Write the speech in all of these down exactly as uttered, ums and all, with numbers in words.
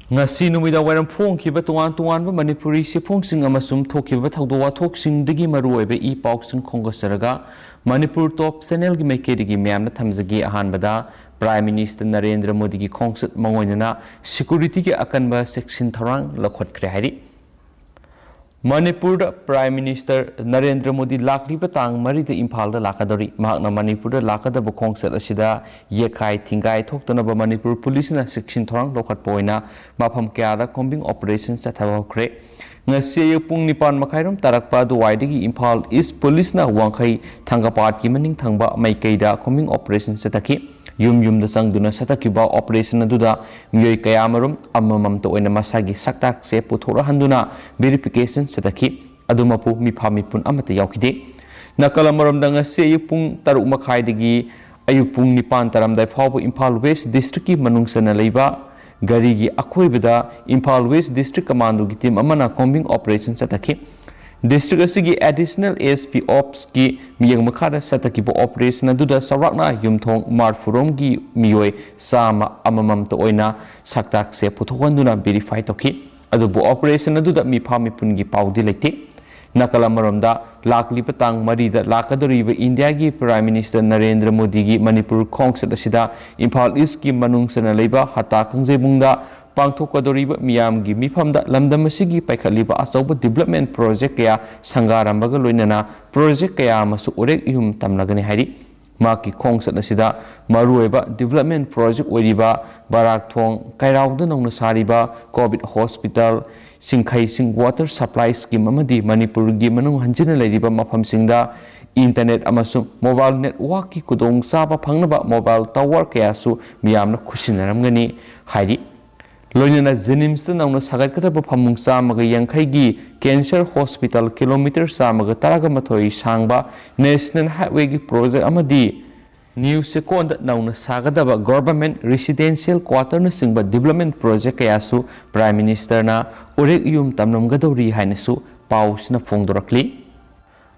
ꯉꯁꯤ ꯅꯨꯃꯤꯗꯥꯡ ꯋꯥꯏꯔꯝ ꯐꯣꯡꯈꯤꯕ ꯇꯣꯉꯥꯟ ꯇꯣꯉꯥꯟꯕ ꯃꯅꯤꯄꯨꯔꯤ ꯆꯦꯐꯣꯡꯁꯤꯡ ꯑꯃꯁꯨꯡ ꯊꯣꯛꯈꯤꯕ ꯊꯧꯗꯣꯛ ꯋꯥꯊꯣꯛꯁꯤꯡꯗꯒꯤ ꯃꯔꯨꯑꯣꯏꯕ ꯏ ꯄꯥꯎꯁꯤꯡ ꯈꯣꯝꯒꯠꯆꯔꯒ ꯃꯅꯤꯄꯨꯔ ꯇꯣꯞ ꯆꯦꯅꯦꯜꯒꯤ ꯃꯥꯏꯀꯩꯗꯒꯤ ꯃꯌꯥꯝꯅ ꯊꯝꯖꯒꯦ꯫ ꯑꯍꯥꯟꯕꯗ, ꯄ꯭ꯔꯥꯏꯝ ꯃꯤꯅꯤꯁꯇꯔ ꯅꯔꯦꯟꯗ꯭ꯔ ꯃꯣꯗꯤꯒꯤ ꯈꯣꯡꯆꯠ ꯃꯥꯡꯑꯣꯏꯅꯅ ꯁꯦꯀ꯭ꯌꯨꯔꯤꯇꯤꯒꯤ ꯑꯀꯟꯕ ꯆꯦꯛꯁꯤꯟ ꯊꯧꯔꯥꯡ ꯂꯧꯈꯠꯈ꯭ꯔꯦ ꯍꯥꯏꯔꯤ꯫ ꯃꯅꯤꯄꯨꯔꯗ ꯄ꯭ꯔꯥꯏꯝ ꯃꯤꯅꯤꯁꯇꯔ ꯅꯔꯦꯟꯗ꯭ꯔ ꯃꯣꯗꯤ ꯂꯥꯛꯂꯤꯕ ꯇꯥꯡ ꯃꯔꯤꯗ ꯏꯝꯐꯥꯜꯗ ꯂꯥꯛꯀꯗꯧꯔꯤ꯫ ꯃꯍꯥꯛꯅ ꯃꯅꯤꯄꯨꯔꯗ ꯂꯥꯛꯀꯗꯕ ꯈꯣꯡꯆꯠ ꯑꯁꯤꯗ ꯌꯦꯛꯈꯥꯏ ꯊꯤꯡꯒꯥꯏ ꯊꯣꯛꯇꯅꯕ ꯃꯅꯤꯄꯨꯔ ꯄꯨꯂꯤꯁꯅ ꯆꯦꯛꯁꯤꯟ ꯊꯧꯔꯥꯡ ꯂꯧꯈꯠꯄ ꯑꯣꯏꯅ ꯃꯐꯝ ꯀꯌꯥꯗ ꯀꯣꯝꯕꯤꯡ ꯑꯣꯄꯔꯦꯁꯟ ꯆꯠꯊꯕ ꯍꯧꯈ꯭ꯔꯦ꯫ ꯉꯁꯤ ꯑꯌꯨꯛ ꯄꯨꯡ ꯅꯤꯄꯥꯟ ꯃꯈꯥꯏꯔꯣꯝ ꯇꯥꯔꯛꯄ ꯑꯗꯨꯋꯥꯏꯗꯒꯤ ꯏꯝꯐꯥꯜ ꯏꯁ ꯄꯨꯂꯤꯁꯅ ꯋꯥꯡꯈꯩ ꯊꯥꯡꯒꯄꯥꯠꯀꯤ ꯃꯅꯤꯡ ꯊꯪꯕ ꯃꯥꯏꯀꯩꯗ ꯀꯣꯝꯕꯤꯡ ꯑꯣꯄꯔꯦꯁꯟ ꯆꯠꯊꯈꯤ꯫ ꯌꯨꯝ ꯌꯨꯝꯗ ꯆꯪꯗꯨꯅ ꯆꯠꯊꯈꯤꯕ ꯑꯣꯄꯔꯦꯁꯟ ꯑꯗꯨꯗ ꯃꯤꯑꯣꯏ ꯀꯌꯥꯃꯔꯨꯝ ꯑꯃꯃꯝꯇ ꯑꯣꯏꯅ ꯃꯁꯥꯒꯤ ꯁꯛꯇꯥꯛꯁꯦ ꯄꯨꯊꯣꯔꯛꯍꯟꯗꯨꯅ ꯚꯦꯔꯤꯐꯤꯀꯦꯁꯟ ꯆꯠꯊꯈꯤ꯫ ꯑꯗꯨꯃꯛꯄꯨ ꯃꯤꯐꯥ ꯃꯤꯄꯨꯟ ꯑꯃꯠꯇ ꯌꯥꯎꯈꯤꯗꯦ꯫ ꯅꯥꯀꯜ ꯑꯃꯔꯣꯝꯗ, ꯉꯁꯤ ꯑꯌꯨꯛ ꯄꯨꯡ ꯇꯔꯨꯛ ꯃꯈꯥꯏꯗꯒꯤ ꯑꯌꯨꯛ ꯄꯨꯡ ꯅꯤꯄꯥꯟ ꯇꯥꯔꯝꯗꯥꯏ ꯐꯥꯎꯕ ꯏꯝꯐꯥꯜ ꯋꯦꯁ ꯗꯤꯁꯇ꯭ꯔꯤꯛꯀꯤ ꯃꯅꯨꯡ ꯆꯟꯅ ꯂꯩꯕ ꯘꯔꯤꯒꯤ ꯑꯀꯣꯏꯕꯗ ꯏꯝꯐꯥꯜ ꯋꯦꯁ ꯗꯤꯁꯇ꯭ꯔꯤꯛ ꯀꯃꯥꯟꯗꯣꯒꯤ ꯇꯤꯝ ꯑꯃꯅ ꯀꯣꯝꯕꯤꯡ ꯑꯣꯄꯔꯦꯁꯟ ꯆꯠꯊꯈꯤ꯫ ꯗꯤꯁꯇ꯭ꯔꯤꯛ ꯑꯁꯤꯒꯤ ꯑꯦꯗꯤꯁꯅꯦꯜ ꯑꯦꯁ ꯄꯤ ꯑꯣꯞꯁꯀꯤ ꯃꯤꯠꯌꯦꯡ ꯃꯈꯥꯗ ꯆꯠꯊꯈꯤꯕ ꯑꯣꯄꯔꯦꯁꯟ ꯑꯗꯨꯗ ꯆꯥꯎꯔꯥꯛꯅ ꯌꯨꯝꯊꯣꯡ ꯃꯔꯐꯨꯔꯣꯝꯒꯤ ꯃꯤꯑꯣꯏ ꯆꯥꯝꯃ ꯑꯃꯃꯝꯇ ꯑꯣꯏꯅ ꯁꯛꯇꯥꯛꯁꯦ ꯄꯨꯊꯣꯛꯍꯟꯗꯨꯅ ꯚꯦꯔꯤꯐꯥꯏ ꯇꯧꯈꯤ꯫ ꯑꯗꯨꯕꯨ ꯑꯣꯄꯔꯦꯁꯟ ꯑꯗꯨꯗ ꯃꯤꯐꯥ ꯃꯤꯄꯨꯟꯒꯤ ꯄꯥꯎꯗꯤ ꯂꯩꯇꯦ꯫ ꯅꯥꯀꯜ ꯑꯃꯔꯣꯝꯗ, ꯂꯥꯛꯂꯤꯕ ꯇꯥꯡ ꯃꯔꯤꯗ ꯂꯥꯛꯀꯗꯧꯔꯤꯕ ꯏꯟꯗꯤꯌꯥꯒꯤ ꯄ꯭ꯔꯥꯏꯝ ꯃꯤꯅꯤꯁꯇꯔ ꯅꯔꯦꯟꯗ꯭ꯔ ꯃꯣꯗꯤꯒꯤ ꯃꯅꯤꯄꯨꯔ ꯈꯣꯡꯆꯠ ꯑꯁꯤꯗ ꯏꯝꯐꯥꯜ ꯏꯁꯀꯤ ꯃꯅꯨꯡ ꯆꯟꯅ ꯂꯩꯕ ꯍꯇꯥ ꯀꯥꯡꯖꯩꯕꯨꯡꯗ ꯄꯥꯡꯊꯣꯛꯀꯗꯧꯔꯤꯕ ꯃꯤꯌꯥꯝꯒꯤ ꯃꯤꯐꯝꯗ ꯂꯝꯗꯝ ꯑꯁꯤꯒꯤ ꯄꯥꯏꯈꯠꯂꯤꯕ ꯑꯆꯧꯕ ꯗꯤꯕ꯭ꯂꯞꯃꯦꯟ ꯄ꯭ꯔꯣꯖꯦꯛ ꯀꯌꯥ ꯁꯪꯒꯥꯔꯝꯕꯒ ꯂꯣꯏꯅꯅ ꯄ꯭ꯔꯣꯖꯦꯛ ꯀꯌꯥ ꯑꯃꯁꯨ ꯎꯔꯦꯛ ꯏꯍꯨꯝ ꯇꯝꯂꯒꯅꯤ ꯍꯥꯏꯔꯤ꯫ ꯃꯍꯥꯛꯀꯤ ꯈꯣꯡꯆꯠ ꯑꯁꯤꯗ ꯃꯔꯨꯑꯣꯏꯕ ꯗꯤꯕ꯭ꯂꯞꯃꯦꯟ ꯄ꯭ꯔꯣꯖꯦꯛ ꯑꯣꯏꯔꯤꯕ ꯕꯔꯥꯛ ꯊꯣꯡ ꯀꯩꯔꯥꯎꯗ ꯅꯧꯅ ꯁꯥꯔꯤꯕ ꯀꯣꯚꯤꯗ ꯍꯣꯁꯄꯤꯇꯥꯜ, ꯁꯤꯡꯈꯩꯁꯤꯡ ꯋꯥꯇꯔ ꯁꯄ꯭ꯂꯥꯏ ꯁ꯭ꯀꯤꯝ ꯑꯃꯗꯤ ꯃꯅꯤꯄꯨꯔꯒꯤ ꯃꯅꯨꯡ ꯍꯟꯖꯤꯟꯅ ꯂꯩꯔꯤꯕ ꯃꯐꯝꯁꯤꯡꯗ ꯏꯟꯇꯔꯅꯦꯠ ꯑꯃꯁꯨꯡ ꯃꯣꯕꯥꯏꯜ ꯅꯦꯠꯋꯥꯔꯛꯀꯤ ꯈꯨꯗꯣꯡꯆꯥꯕ ꯐꯪꯅꯕ ꯃꯣꯕꯥꯏꯜ ꯇꯥꯋꯔ ꯀꯌꯥꯁꯨ ꯃꯤꯌꯥꯝꯅ ꯈꯨꯠꯁꯤꯟꯅꯔꯝꯒꯅꯤ ꯍꯥꯏꯔꯤ꯫ ꯂꯣꯏꯅꯅ ꯖꯦꯅꯤꯝꯁꯇ ꯅꯧꯅ ꯁꯥꯒꯠꯀꯗꯕ ꯐꯃꯨꯡ ꯆꯥꯝꯃꯒ ꯌꯥꯡꯈꯩꯒꯤ ꯀꯦꯟꯁꯔ ꯍꯣꯁꯄꯤꯇꯥꯜ, ꯀꯤꯂꯣꯃꯤꯇꯔ ꯆꯥꯝꯃꯒ ꯇꯔꯥꯒ ꯃꯥꯊꯣꯏ ꯁꯥꯡꯕ ꯅꯦꯁꯅꯦꯜ ꯍꯥꯏꯋꯦꯒꯤ ꯄ꯭ꯔꯣꯖꯦꯛ ꯑꯃꯗꯤ ꯅ꯭ꯌꯨ ꯆꯦꯀꯣꯟꯗ ꯅꯧꯅ ꯁꯥꯒꯗꯕ ꯒꯣꯚꯔꯟꯃꯦꯟꯠ ꯔꯦꯁꯤꯗꯦꯟꯁꯤꯌꯦꯜ ꯀ꯭ꯋꯥꯇꯔꯅꯆꯤꯡꯕ ꯗꯤꯕ꯭ꯂꯞꯃꯦꯟꯠ ꯄ꯭ꯔꯣꯖꯦꯛ ꯀꯌꯥꯁꯨ ꯄ꯭ꯔꯥꯏꯝ ꯃꯤꯅꯤꯁꯇꯔꯅ ꯎꯔꯦꯛ ꯏꯌꯨꯝ ꯇꯝꯂꯝꯒꯗꯧꯔꯤ ꯍꯥꯏꯅꯁꯨ ꯄꯥꯎꯁꯤꯅ ꯐꯣꯡꯗꯣꯔꯛꯂꯤ꯫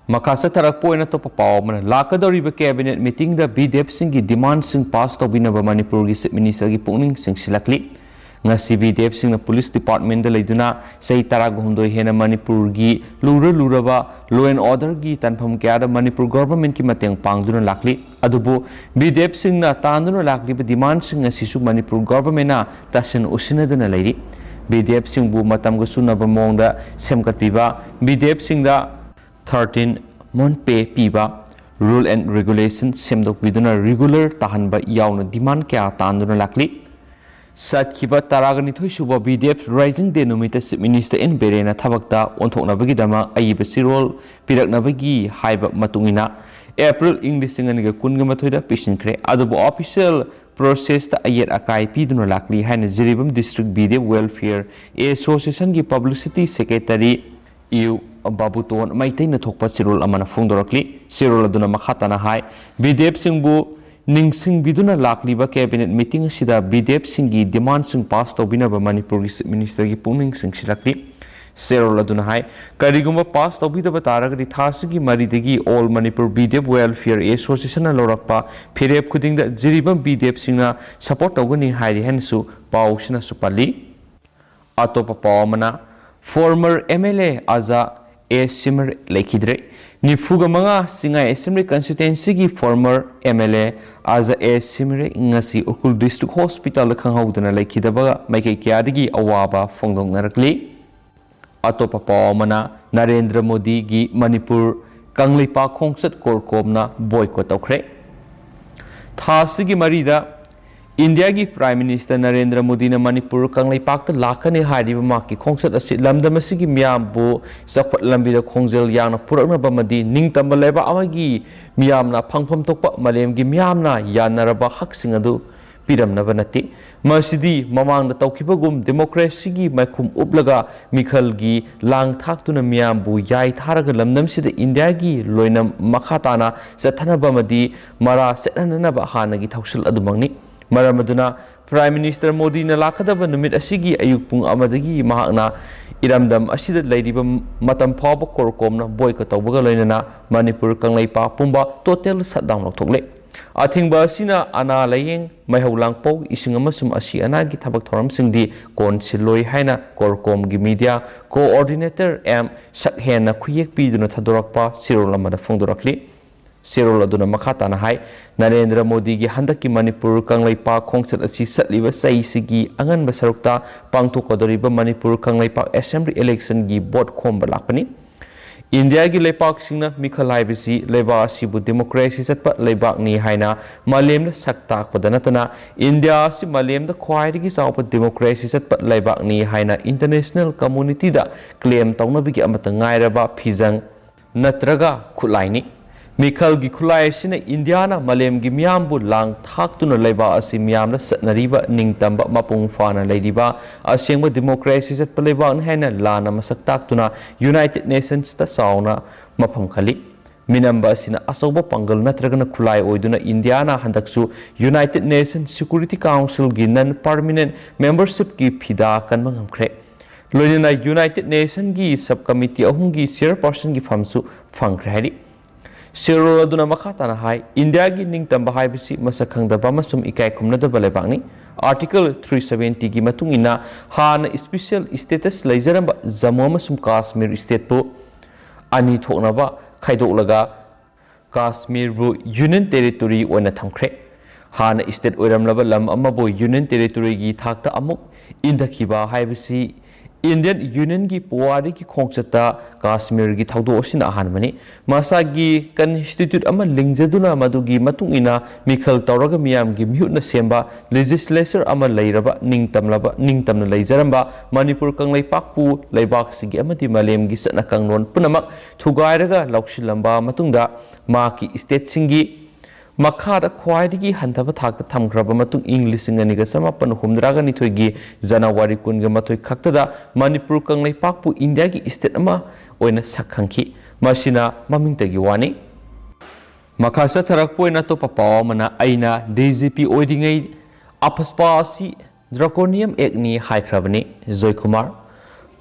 ꯃꯈꯥ ꯆꯠꯊꯔꯛꯄ ꯑꯣꯏꯅ ꯑꯇꯣꯞꯄ ꯄꯥꯎ ꯑꯃꯅ, ꯂꯥꯛꯀꯗꯧꯔꯤꯕ ꯀꯦꯕꯤꯅꯦꯠ ꯃꯤꯇꯤꯡꯗ ꯕꯤꯗꯦꯞꯁꯤꯡꯒꯤ ꯗꯤꯃꯥꯟꯁꯤꯡ ꯄꯥꯁ ꯇꯧꯕꯤꯅꯕ ꯃꯅꯤꯄꯨꯔꯒꯤ ꯆꯤꯐ ꯃꯤꯅꯤꯁꯇꯔꯒꯤ ꯄꯨꯛꯅꯤꯡ ꯆꯤꯡꯁꯤꯜꯂꯛꯂꯤ꯫ ꯉꯁꯤ ꯕꯤ ꯗꯤ ꯑꯦꯐꯁꯤꯡꯅ ꯄꯨꯂꯤꯁ ꯗꯤꯄꯥꯔꯠꯃꯦꯟꯗ ꯂꯩꯗꯨꯅ ꯆꯍꯤ ꯇꯔꯥꯒ ꯍꯨꯝꯗꯣꯏ ꯍꯦꯟꯅ ꯃꯅꯤꯄꯨꯔꯒꯤ ꯂꯨꯔ ꯂꯨꯔꯕ law and orderꯒꯤ ꯇꯥꯟꯐꯝ ꯀꯌꯥꯗ ꯃꯅꯤꯄꯨꯔ ꯒꯣꯚꯔꯟꯃꯦꯟꯠꯀꯤ ꯃꯇꯦꯡ ꯄꯥꯡꯗꯨꯅ ꯂꯥꯛꯂꯤ꯫ ꯑꯗꯨꯕꯨ ꯕꯤ ꯗꯤ ꯑꯦꯐꯁꯤꯡꯅ ꯇꯥꯟꯗꯨꯅ ꯂꯥꯛꯂꯤꯕ ꯗꯤꯃꯥꯟꯁꯤꯡ ꯑꯁꯤꯁꯨ ꯃꯅꯤꯄꯨꯔ ꯒꯣꯚꯔꯟꯃꯦꯟꯠꯅ ꯇꯥꯁꯤꯟ ꯎꯁꯤꯟꯅꯗꯅ ꯂꯩꯔꯤ꯫ ꯕꯤ ꯗꯤ ꯑꯦꯐꯁꯤꯡꯕꯨ ꯃꯇꯝꯒ ꯆꯨꯅꯕ ꯃꯑꯣꯡꯗ ꯁꯦꯝꯒꯠꯄꯤꯕ, ꯕꯤ ꯗꯤ ꯑꯦꯐꯁꯤꯡꯗ ꯊꯥꯔꯇꯤꯟ ꯃꯣꯟ ꯄꯦ ꯄꯤꯕ, rule and regulation ꯁꯦꯝꯗꯣꯛꯄꯤꯗꯨꯅ regular ꯇꯥꯍꯟꯕ ꯌꯥꯎꯅ ꯗꯤꯃꯥꯟ ꯀꯌꯥ ꯇꯥꯟꯗꯨꯅ ꯂꯥꯛꯂꯤ꯫ ꯆꯠꯈꯤꯕ ꯇꯔꯥꯒ ꯅꯤꯊꯣꯏ ꯁꯨꯕ B D F Rising Day ꯅꯨꯃꯤꯠꯇ Chief Minister ꯑꯦꯟ ꯕꯤꯔꯦꯟꯅ ꯊꯕꯛꯇ ꯑꯣꯟꯊꯣꯛꯅꯕꯒꯤꯗꯃꯛ ꯑꯏꯕ ꯆꯦꯔꯣꯜ ꯄꯤꯔꯛꯅꯕꯒꯤ ꯍꯥꯏꯕ ꯃꯇꯨꯡ ꯏꯟꯅ, ꯑꯦꯄ꯭ꯔꯤꯜ ꯏꯪ ꯂꯤꯁꯤꯡ ꯑꯅꯤꯒ ꯀꯨꯟꯒ ꯃꯥꯊꯣꯏꯗ ꯄꯤꯁꯤꯟꯈ꯭ꯔꯦ꯫ ꯑꯗꯨꯕꯨ official processꯇ ꯑꯌꯦꯠ ꯑꯀꯥꯏ ꯄꯤꯗꯨꯅ ꯂꯥꯛꯂꯤ ꯍꯥꯏꯅ Jiribam District B D F Welfare Associationꯒꯤ Publicity Secretary ꯏꯌꯨ ꯕꯥꯕꯨꯇꯣꯟ ꯃꯩꯇꯩꯅ ꯊꯣꯛꯄ ꯆꯦꯔꯣꯜ ꯑꯃꯅ ꯐꯣꯡꯗꯣꯔꯛꯂꯤ꯫ ꯆꯦꯔꯣꯜ ꯑꯗꯨꯅ ꯃꯈꯥ ꯇꯥꯅ ꯍꯥꯏ, ꯕꯤ ꯗꯤ ꯑꯦꯐꯁꯤꯡꯕꯨ ꯅꯤꯡꯁꯤꯡꯕꯤꯗꯨꯅ ꯂꯥꯛꯂꯤꯕ cabinet meeting ꯑꯁꯤꯗ ꯕꯤ ꯗꯤ ꯑꯦꯐꯁꯤꯡꯒꯤ ꯗꯤꯃꯥꯟꯁꯤꯡ ꯄꯥꯁ ꯇꯧꯕꯤꯅꯕ ꯃꯅꯤꯄꯨꯔꯒꯤ Chief Ministerꯒꯤ ꯄꯨꯛꯅꯤꯡ ꯆꯤꯡꯁꯤꯜꯂꯛꯂꯤ꯫ ꯆꯦꯔꯣꯜ ꯑꯗꯨꯅ ꯍꯥꯏ, ꯀꯔꯤꯒꯨꯝꯕ ꯄꯥꯁ ꯇꯧꯕꯤꯗꯕ ꯇꯥꯔꯒꯗꯤ ꯊꯥ ꯑꯁꯤꯒꯤ ꯃꯔꯤꯗꯒꯤ All Manipur B D F Welfare Associationꯅ ꯂꯧꯔꯛꯄ ꯐꯤꯔꯦꯞ ꯈꯨꯗꯤꯡꯗ ꯖꯤꯔꯤꯕꯥꯝ ꯕꯤ ꯗꯤ ꯑꯦꯐꯁꯤꯡꯅ support ꯇꯧꯒꯅꯤ ꯍꯥꯏꯔꯤ ꯍꯥꯏꯅꯁꯨ ꯄꯥꯎꯁꯤꯅꯁꯨ ꯄꯜꯂꯤ꯫ ꯑꯇꯣꯞꯄ ꯄꯥꯎ ꯑꯃꯅ, former M L A ꯑꯖꯥ ꯑꯦ ꯁꯤꯃꯔ ꯂꯩꯈꯤꯗ꯭ꯔꯦ꯫ ꯅꯤꯐꯨꯒ ꯃꯉꯥ ꯁꯤꯡꯉꯥꯏ Assembly Constituencyꯒꯤ former M L A ꯑꯖꯥ ꯑꯦ ꯁꯤꯃꯔ ꯉꯁꯤ ꯎꯈ꯭ꯔꯨꯜ District Hospitalꯗ ꯈꯪꯍꯧꯗꯅ ꯂꯩꯈꯤꯗꯕꯒ ꯃꯥꯏꯀꯩ ꯀꯌꯥꯗꯒꯤ ꯑꯋꯥꯕ ꯐꯣꯡꯗꯣꯛꯅꯔꯛꯂꯤ꯫ ꯑꯇꯣꯞꯄ ꯄꯥꯎ ꯑꯃꯅ, ꯅꯔꯦꯟꯗ꯭ꯔ ꯃꯣꯗꯤꯒꯤ ꯃꯅꯤꯄꯨꯔ ꯀꯪꯂꯩꯄꯥꯛ ꯈꯣꯡꯆꯠ ꯀꯣꯔꯀꯣꯝꯅ boycott ꯇꯧꯈ꯭ꯔꯦ꯫ ꯊꯥ ꯑꯁꯤꯒꯤ ꯃꯔꯤꯗ ꯏꯟꯗꯤꯌꯥꯒꯤ Prime Minister ꯅꯔꯦꯟꯗ꯭ꯔ ꯃꯣꯗꯤꯅ ꯃꯅꯤꯄꯨꯔ ꯀꯪꯂꯩꯄꯥꯛꯇ ꯂꯥꯛꯀꯅꯤ ꯍꯥꯏꯔꯤꯕ ꯃꯍꯥꯛꯀꯤ ꯈꯣꯡꯆꯠ ꯑꯁꯤ ꯂꯝꯗꯝ ꯑꯁꯤꯒꯤ ꯃꯤꯌꯥꯝꯕꯨ ꯆꯥꯎꯈꯠ ꯂꯝꯕꯤꯗ ꯈꯣꯡꯖꯦꯜ ꯌꯥꯡꯅ ꯄꯨꯔꯛꯅꯕ ꯑꯃꯗꯤ ꯅꯤꯡꯇꯝꯕ ꯂꯩꯕꯥꯛ ꯑꯃꯒꯤ ꯃꯤꯌꯥꯝꯅ ꯐꯪꯐꯝ ꯊꯣꯛꯄ ꯃꯥꯂꯦꯝꯒꯤ ꯃꯤꯌꯥꯝꯅ ꯌꯥꯅꯔꯕ ꯍꯛꯁꯤꯡ ꯑꯗꯨ ꯄꯤꯔꯝꯅꯕ ꯅꯠꯇꯦ꯫ ꯃꯁꯤꯗꯤ ꯃꯃꯥꯡꯗ ꯇꯧꯈꯤꯕꯒꯨꯝ democracyꯒꯤ ꯃꯥꯏꯈꯨꯝ ꯎꯞꯂꯒ ꯃꯤꯈꯜꯒꯤ ꯂꯥꯡ ꯊꯥꯛꯇꯨꯅ ꯃꯤꯌꯥꯝꯕꯨ ꯌꯥꯏ ꯊꯥꯔꯒ ꯂꯝꯗꯝꯁꯤꯗ ꯏꯟꯗꯤꯌꯥꯒꯤ ꯂꯣꯏꯅꯝ ꯃꯈꯥ ꯇꯥꯅ ꯆꯠꯊꯅꯕ ꯑꯃꯗꯤ ꯃꯔꯥ ꯆꯠꯍꯟꯅꯅꯕ ꯍꯥꯟꯅꯒꯤ ꯊꯧꯁꯤꯜ ꯑꯗꯨꯃꯛꯅꯤ꯫ ꯃꯔꯝ ꯑꯗꯨꯅ Prime Minister ꯃꯣꯗꯤꯅ ꯂꯥꯛꯀꯗꯕ ꯅꯨꯃꯤꯠ ꯑꯁꯤꯒꯤ ꯑꯌꯨꯛ ꯄꯨꯡ ꯑꯃꯗꯒꯤ ꯃꯍꯥꯛꯅ ꯏꯔꯝꯗꯝ ꯑꯁꯤꯗ ꯂꯩꯔꯤꯕ ꯃꯇꯝ ꯐꯥꯎꯕ ꯀꯣꯔꯀꯣꯝꯅ boycott ꯇꯧꯕꯒ ꯂꯣꯏꯅꯅ ꯃꯅꯤꯄꯨꯔ ꯀꯪꯂꯩꯄꯥꯛ ꯄꯨꯝꯕ total shutdown ꯂꯧꯊꯣꯛꯂꯦ꯫ ꯑꯊꯤꯡꯕ ꯑꯁꯤꯅ ꯑꯅꯥ ꯂꯥꯌꯦꯡ, ꯃꯩꯍꯧ ꯂꯥꯡꯄꯧ, ꯏꯁꯤꯡ ꯑꯃꯁꯨꯡ ꯑꯁꯤ ꯑꯅꯥꯒꯤ ꯊꯕꯛ ꯊꯧꯔꯝꯁꯤꯡꯗꯤ ꯀꯣꯟꯁꯤꯜꯂꯣꯏ ꯍꯥꯏꯅ ꯀꯣꯔꯀꯣꯝꯒꯤ ꯃꯤꯗꯤꯌꯥ ꯀꯣꯑꯣꯔꯗꯤꯅꯦꯇꯔ ꯑꯦꯝ ꯁꯛꯍꯦꯟꯅ ꯈꯨꯌꯦꯛ ꯄꯤꯗꯨꯅ ꯊꯥꯗꯣꯔꯛꯄ ꯆꯦꯔꯣꯜ ꯑꯃꯗ ꯐꯣꯡꯗꯣꯔꯛꯂꯤ꯫ ꯆꯦꯔꯣꯜ ꯑꯗꯨꯅ ꯃꯈꯥ ꯇꯥꯅ ꯍꯥꯏ, ꯅꯔꯦꯟꯗ꯭ꯔ ꯃꯣꯗꯤꯒꯤ ꯍꯟꯗꯛꯀꯤ ꯃꯅꯤꯄꯨꯔ ꯀꯪꯂꯩꯄꯥꯛ ꯈꯣꯡꯆꯠ ꯑꯁꯤ ꯆꯠꯂꯤꯕ ꯆꯍꯤꯁꯤꯒꯤ ꯑꯉꯟꯕ ꯁꯔꯨꯛꯇ ꯄꯥꯡꯊꯣꯛꯀꯗꯧꯔꯤꯕ ꯃꯅꯤꯄꯨꯔ ꯀꯪꯂꯩꯄꯥꯛ ꯑꯦꯁꯦꯝꯕ꯭ꯂꯤ ꯏꯂꯦꯛꯁꯟꯒꯤ ꯚꯣꯠ ꯈꯣꯝꯕ ꯂꯥꯛꯄꯅꯤ꯫ ꯏꯟꯗꯤꯌꯥꯒꯤ ꯂꯩꯄꯥꯛꯁꯤꯡꯅ ꯃꯤꯈꯜ ꯍꯥꯏꯕꯁꯤ ꯂꯩꯕꯥꯛ ꯑꯁꯤꯕꯨ ꯗꯦꯃꯣꯀ꯭ꯔꯦꯁꯤ ꯆꯠꯄ ꯂꯩꯕꯥꯛꯅꯤ ꯍꯥꯏꯅ ꯃꯥꯂꯦꯝꯗ ꯁꯛ ꯇꯥꯛꯄꯗ ꯅꯠꯇꯅ, ꯏꯟꯗꯤꯌꯥ ꯑꯁꯤ ꯃꯥꯂꯦꯝꯗ ꯈ꯭ꯋꯥꯏꯗꯒꯤ ꯆꯥꯎꯕ ꯗꯦꯃꯣꯀ꯭ꯔꯦꯁꯤ ꯆꯠꯄ ꯂꯩꯕꯥꯛꯅꯤ ꯍꯥꯏꯅ ꯏꯟꯇꯔꯅꯦꯁꯅꯦꯜ ꯀꯝꯃꯨꯅꯤꯇꯤꯗ ꯀ꯭ꯂꯦꯝ ꯇꯧꯅꯕꯒꯤ ꯑꯃꯠꯇ ꯉꯥꯏꯔꯕ ꯐꯤꯖꯪ ꯅꯠꯇ꯭ꯔꯒ ꯈꯨꯠꯂꯥꯏꯅꯤ꯫ ꯃꯤꯈꯜꯒꯤ ꯈꯨꯠꯂꯥꯏ ꯑꯁꯤꯅ ꯏꯟꯗꯤꯌꯥꯅ ꯃꯥꯂꯦꯝꯒꯤ ꯃꯤꯌꯥꯝꯕꯨ ꯂꯥꯡ ꯊꯥꯛꯇꯨꯅ ꯂꯩꯕꯥꯛ ꯑꯁꯤ ꯃꯤꯌꯥꯝꯅ ꯆꯠꯅꯔꯤꯕ ꯅꯤꯡꯇꯝꯕ ꯃꯄꯨꯡ ꯐꯥꯅ ꯂꯩꯔꯤꯕ ꯑꯁꯦꯡꯕ ꯗꯦꯃꯣꯀ꯭ꯔꯦꯁꯤ ꯆꯠꯄ ꯂꯩꯕꯥꯛꯅꯤ ꯍꯥꯏꯅ ꯂꯥꯟꯅ ꯃꯁꯛ ꯇꯥꯛꯇꯨꯅ ꯌꯨꯅꯥꯏꯇꯦꯗ ꯅꯦꯁꯟꯁꯇ ꯆꯥꯎꯅ ꯃꯐꯝ ꯈꯜꯂꯤ꯫ ꯃꯤꯅꯝꯕ ꯑꯁꯤꯅ ꯑꯆꯧꯕ ꯄꯥꯡꯒꯜ ꯅꯠꯇ꯭ꯔꯒꯅ ꯈꯨꯠꯂꯥꯏ ꯑꯣꯏꯗꯨꯅ ꯏꯟꯗꯤꯌꯥꯅ ꯍꯟꯗꯛꯁꯨ ꯌꯨꯅꯥꯏꯇꯦꯗ ꯅꯦꯁꯟ ꯁꯦꯀ꯭ꯌꯨꯔꯤꯇꯤ ꯀꯥꯎꯟꯁꯤꯜꯒꯤ ꯅꯟ ꯄꯔꯃꯤꯅꯦꯟꯠ ꯃꯦꯝꯕꯔꯁꯤꯞꯀꯤ ꯐꯤꯗꯥ ꯀꯟꯕ ꯉꯝꯈ꯭ꯔꯦ꯫ ꯂꯣꯏꯅꯅ ꯌꯨꯅꯥꯏꯇꯦꯗ ꯅꯦꯁꯟꯒꯤ ꯁꯕ ꯀꯃꯤꯇꯤ ꯑꯍꯨꯝꯒꯤ ꯆꯤꯌꯔꯄꯔꯁꯟꯒꯤ ꯐꯝꯁꯨ ꯐꯪꯈ꯭ꯔꯦ ꯍꯥꯏꯔꯤ꯫ ꯆꯦꯔꯣꯜ ꯑꯗꯨꯅ ꯃꯈꯥ ꯇꯥꯅ ꯍꯥꯏ, ꯏꯟꯗꯤꯌꯥꯒꯤ ꯅꯤꯡꯇꯝꯕ ꯍꯥꯏꯕꯁꯤ ꯃꯁꯛ ꯈꯪꯗꯕ ꯑꯃꯁꯨꯡ ꯏꯀꯥꯏ ꯈꯨꯝꯅꯗꯕ ꯂꯩꯕꯥꯛꯅꯤ꯫ ꯑꯥꯔꯇꯤꯀꯜ ꯊ꯭ꯔꯤ ꯁꯚꯦꯟꯇꯤꯒꯤ ꯃꯇꯨꯡ ꯏꯟꯅ ꯍꯥꯟꯅ ꯏꯁꯄꯤꯁꯦꯜ ꯁ꯭ꯇꯦꯇꯁ ꯂꯩꯖꯔꯝꯕ ꯖꯝꯃꯨ ꯑꯃꯁꯨꯡ ꯀꯥꯁꯃꯤꯔ ꯁ꯭ꯇꯦꯠꯄꯨ ꯑꯅꯤ ꯊꯣꯛꯅꯕ ꯈꯥꯏꯗꯣꯛꯂꯒ ꯀꯥꯁꯃꯤꯔꯕꯨ ꯌꯨꯅꯤꯌꯟ ꯇꯦꯔꯤꯇꯣꯔꯤ ꯑꯣꯏꯅ ꯊꯝꯈ꯭ꯔꯦ꯫ ꯍꯥꯟꯅ ꯁ꯭ꯇꯦꯠ ꯑꯣꯏꯔꯝꯂꯕ ꯂꯝ ꯑꯃꯕꯨ ꯌꯨꯅꯤꯌꯟ ꯇꯦꯔꯤꯇꯣꯔꯤꯒꯤ ꯊꯥꯛꯇ ꯑꯃꯨꯛ ꯏꯟꯊꯈꯤꯕ ꯍꯥꯏꯕꯁꯤ ꯏꯟꯗꯤꯌꯟ ꯌꯨꯅꯤꯌꯟꯒꯤ ꯄꯨꯋꯥꯔꯤꯒꯤ ꯈꯣꯡꯆꯠꯇ ꯀꯥꯁꯃꯤꯔꯒꯤ ꯊꯧꯗꯣꯛ ꯑꯁꯤꯅ ꯑꯍꯥꯟꯕꯅꯤ꯫ ꯃꯁꯥꯒꯤ ꯀꯟꯁꯇꯤꯇ꯭ꯌꯨꯠ ꯑꯃ ꯂꯤꯡꯖꯗꯨꯅ ꯃꯗꯨꯒꯤ ꯃꯇꯨꯡ ꯏꯟꯅ ꯃꯤꯈꯜ ꯇꯧꯔꯒ ꯃꯤꯌꯥꯝꯒꯤ ꯃꯤꯍꯨꯠꯅ ꯁꯦꯝꯕ ꯂꯦꯖꯤꯁꯂꯦꯆꯔ ꯑꯃ ꯂꯩꯔꯕ ꯅꯤꯡꯇꯝꯂꯕ, ꯅꯤꯡꯇꯝꯅ ꯂꯩꯖꯔꯝꯕ ꯃꯅꯤꯄꯨꯔ ꯀꯪꯂꯩꯄꯥꯛꯄꯨ ꯂꯩꯕꯥꯛꯁꯤꯒꯤ ꯑꯃꯗꯤ ꯃꯥꯂꯦꯝꯒꯤ ꯆꯠꯅ ꯀꯥꯡꯂꯣꯟ ꯄꯨꯝꯅꯃꯛ ꯊꯨꯒꯥꯏꯔꯒ ꯂꯧꯁꯤꯜꯂꯝꯕ ꯃꯇꯨꯡꯗ ꯃꯍꯥꯛꯀꯤ ꯁ꯭ꯇꯦꯠꯁꯤꯡꯒꯤ ꯃꯈꯥꯗ ꯈ꯭ꯋꯥꯏꯗꯒꯤ ꯍꯟꯊꯕ ꯊꯥꯛꯇ ꯊꯝꯈ꯭ꯔꯕ ꯃꯇꯨꯡ ꯏꯪ ꯂꯤꯁꯤꯡ ꯑꯅꯤꯒ ꯆꯃꯥꯄꯟ ꯍꯨꯝꯗ꯭ꯔꯥꯒ ꯅꯤꯊꯣꯏꯒꯤ ꯖꯅꯋꯥꯔꯤ ꯀꯨꯟꯒ ꯃꯥꯊꯣꯏ ꯈꯛꯇꯗ ꯃꯅꯤꯄꯨꯔ ꯀꯪꯂꯩꯄꯥꯛꯄꯨ ꯏꯟꯗꯤꯌꯥꯒꯤ ꯁ꯭ꯇꯦꯠ ꯑꯃ ꯑꯣꯏꯅ ꯁꯛ ꯈꯪꯈꯤ꯫ ꯃꯁꯤꯅ ꯃꯃꯤꯡꯇꯒꯤ ꯋꯥꯅꯤ꯫ ꯃꯈꯥ ꯆꯠꯊꯔꯛꯄ ꯑꯣꯏꯅ ꯑꯇꯣꯞꯄ ꯄꯥꯎ ꯑꯃꯅ ꯑꯩꯅ ꯗꯤ ꯖꯤ ꯄꯤ ꯑꯣꯏꯔꯤꯉꯩ ꯑꯐꯁꯄꯥ ꯑꯁꯤ ꯗ꯭ꯔꯥꯀꯣꯅꯤꯌꯝ ꯑꯦꯛꯅꯤ ꯍꯥꯏꯈ꯭ꯔꯕꯅꯤ꯫ ꯖꯣꯏꯀꯨꯃꯥꯔ꯫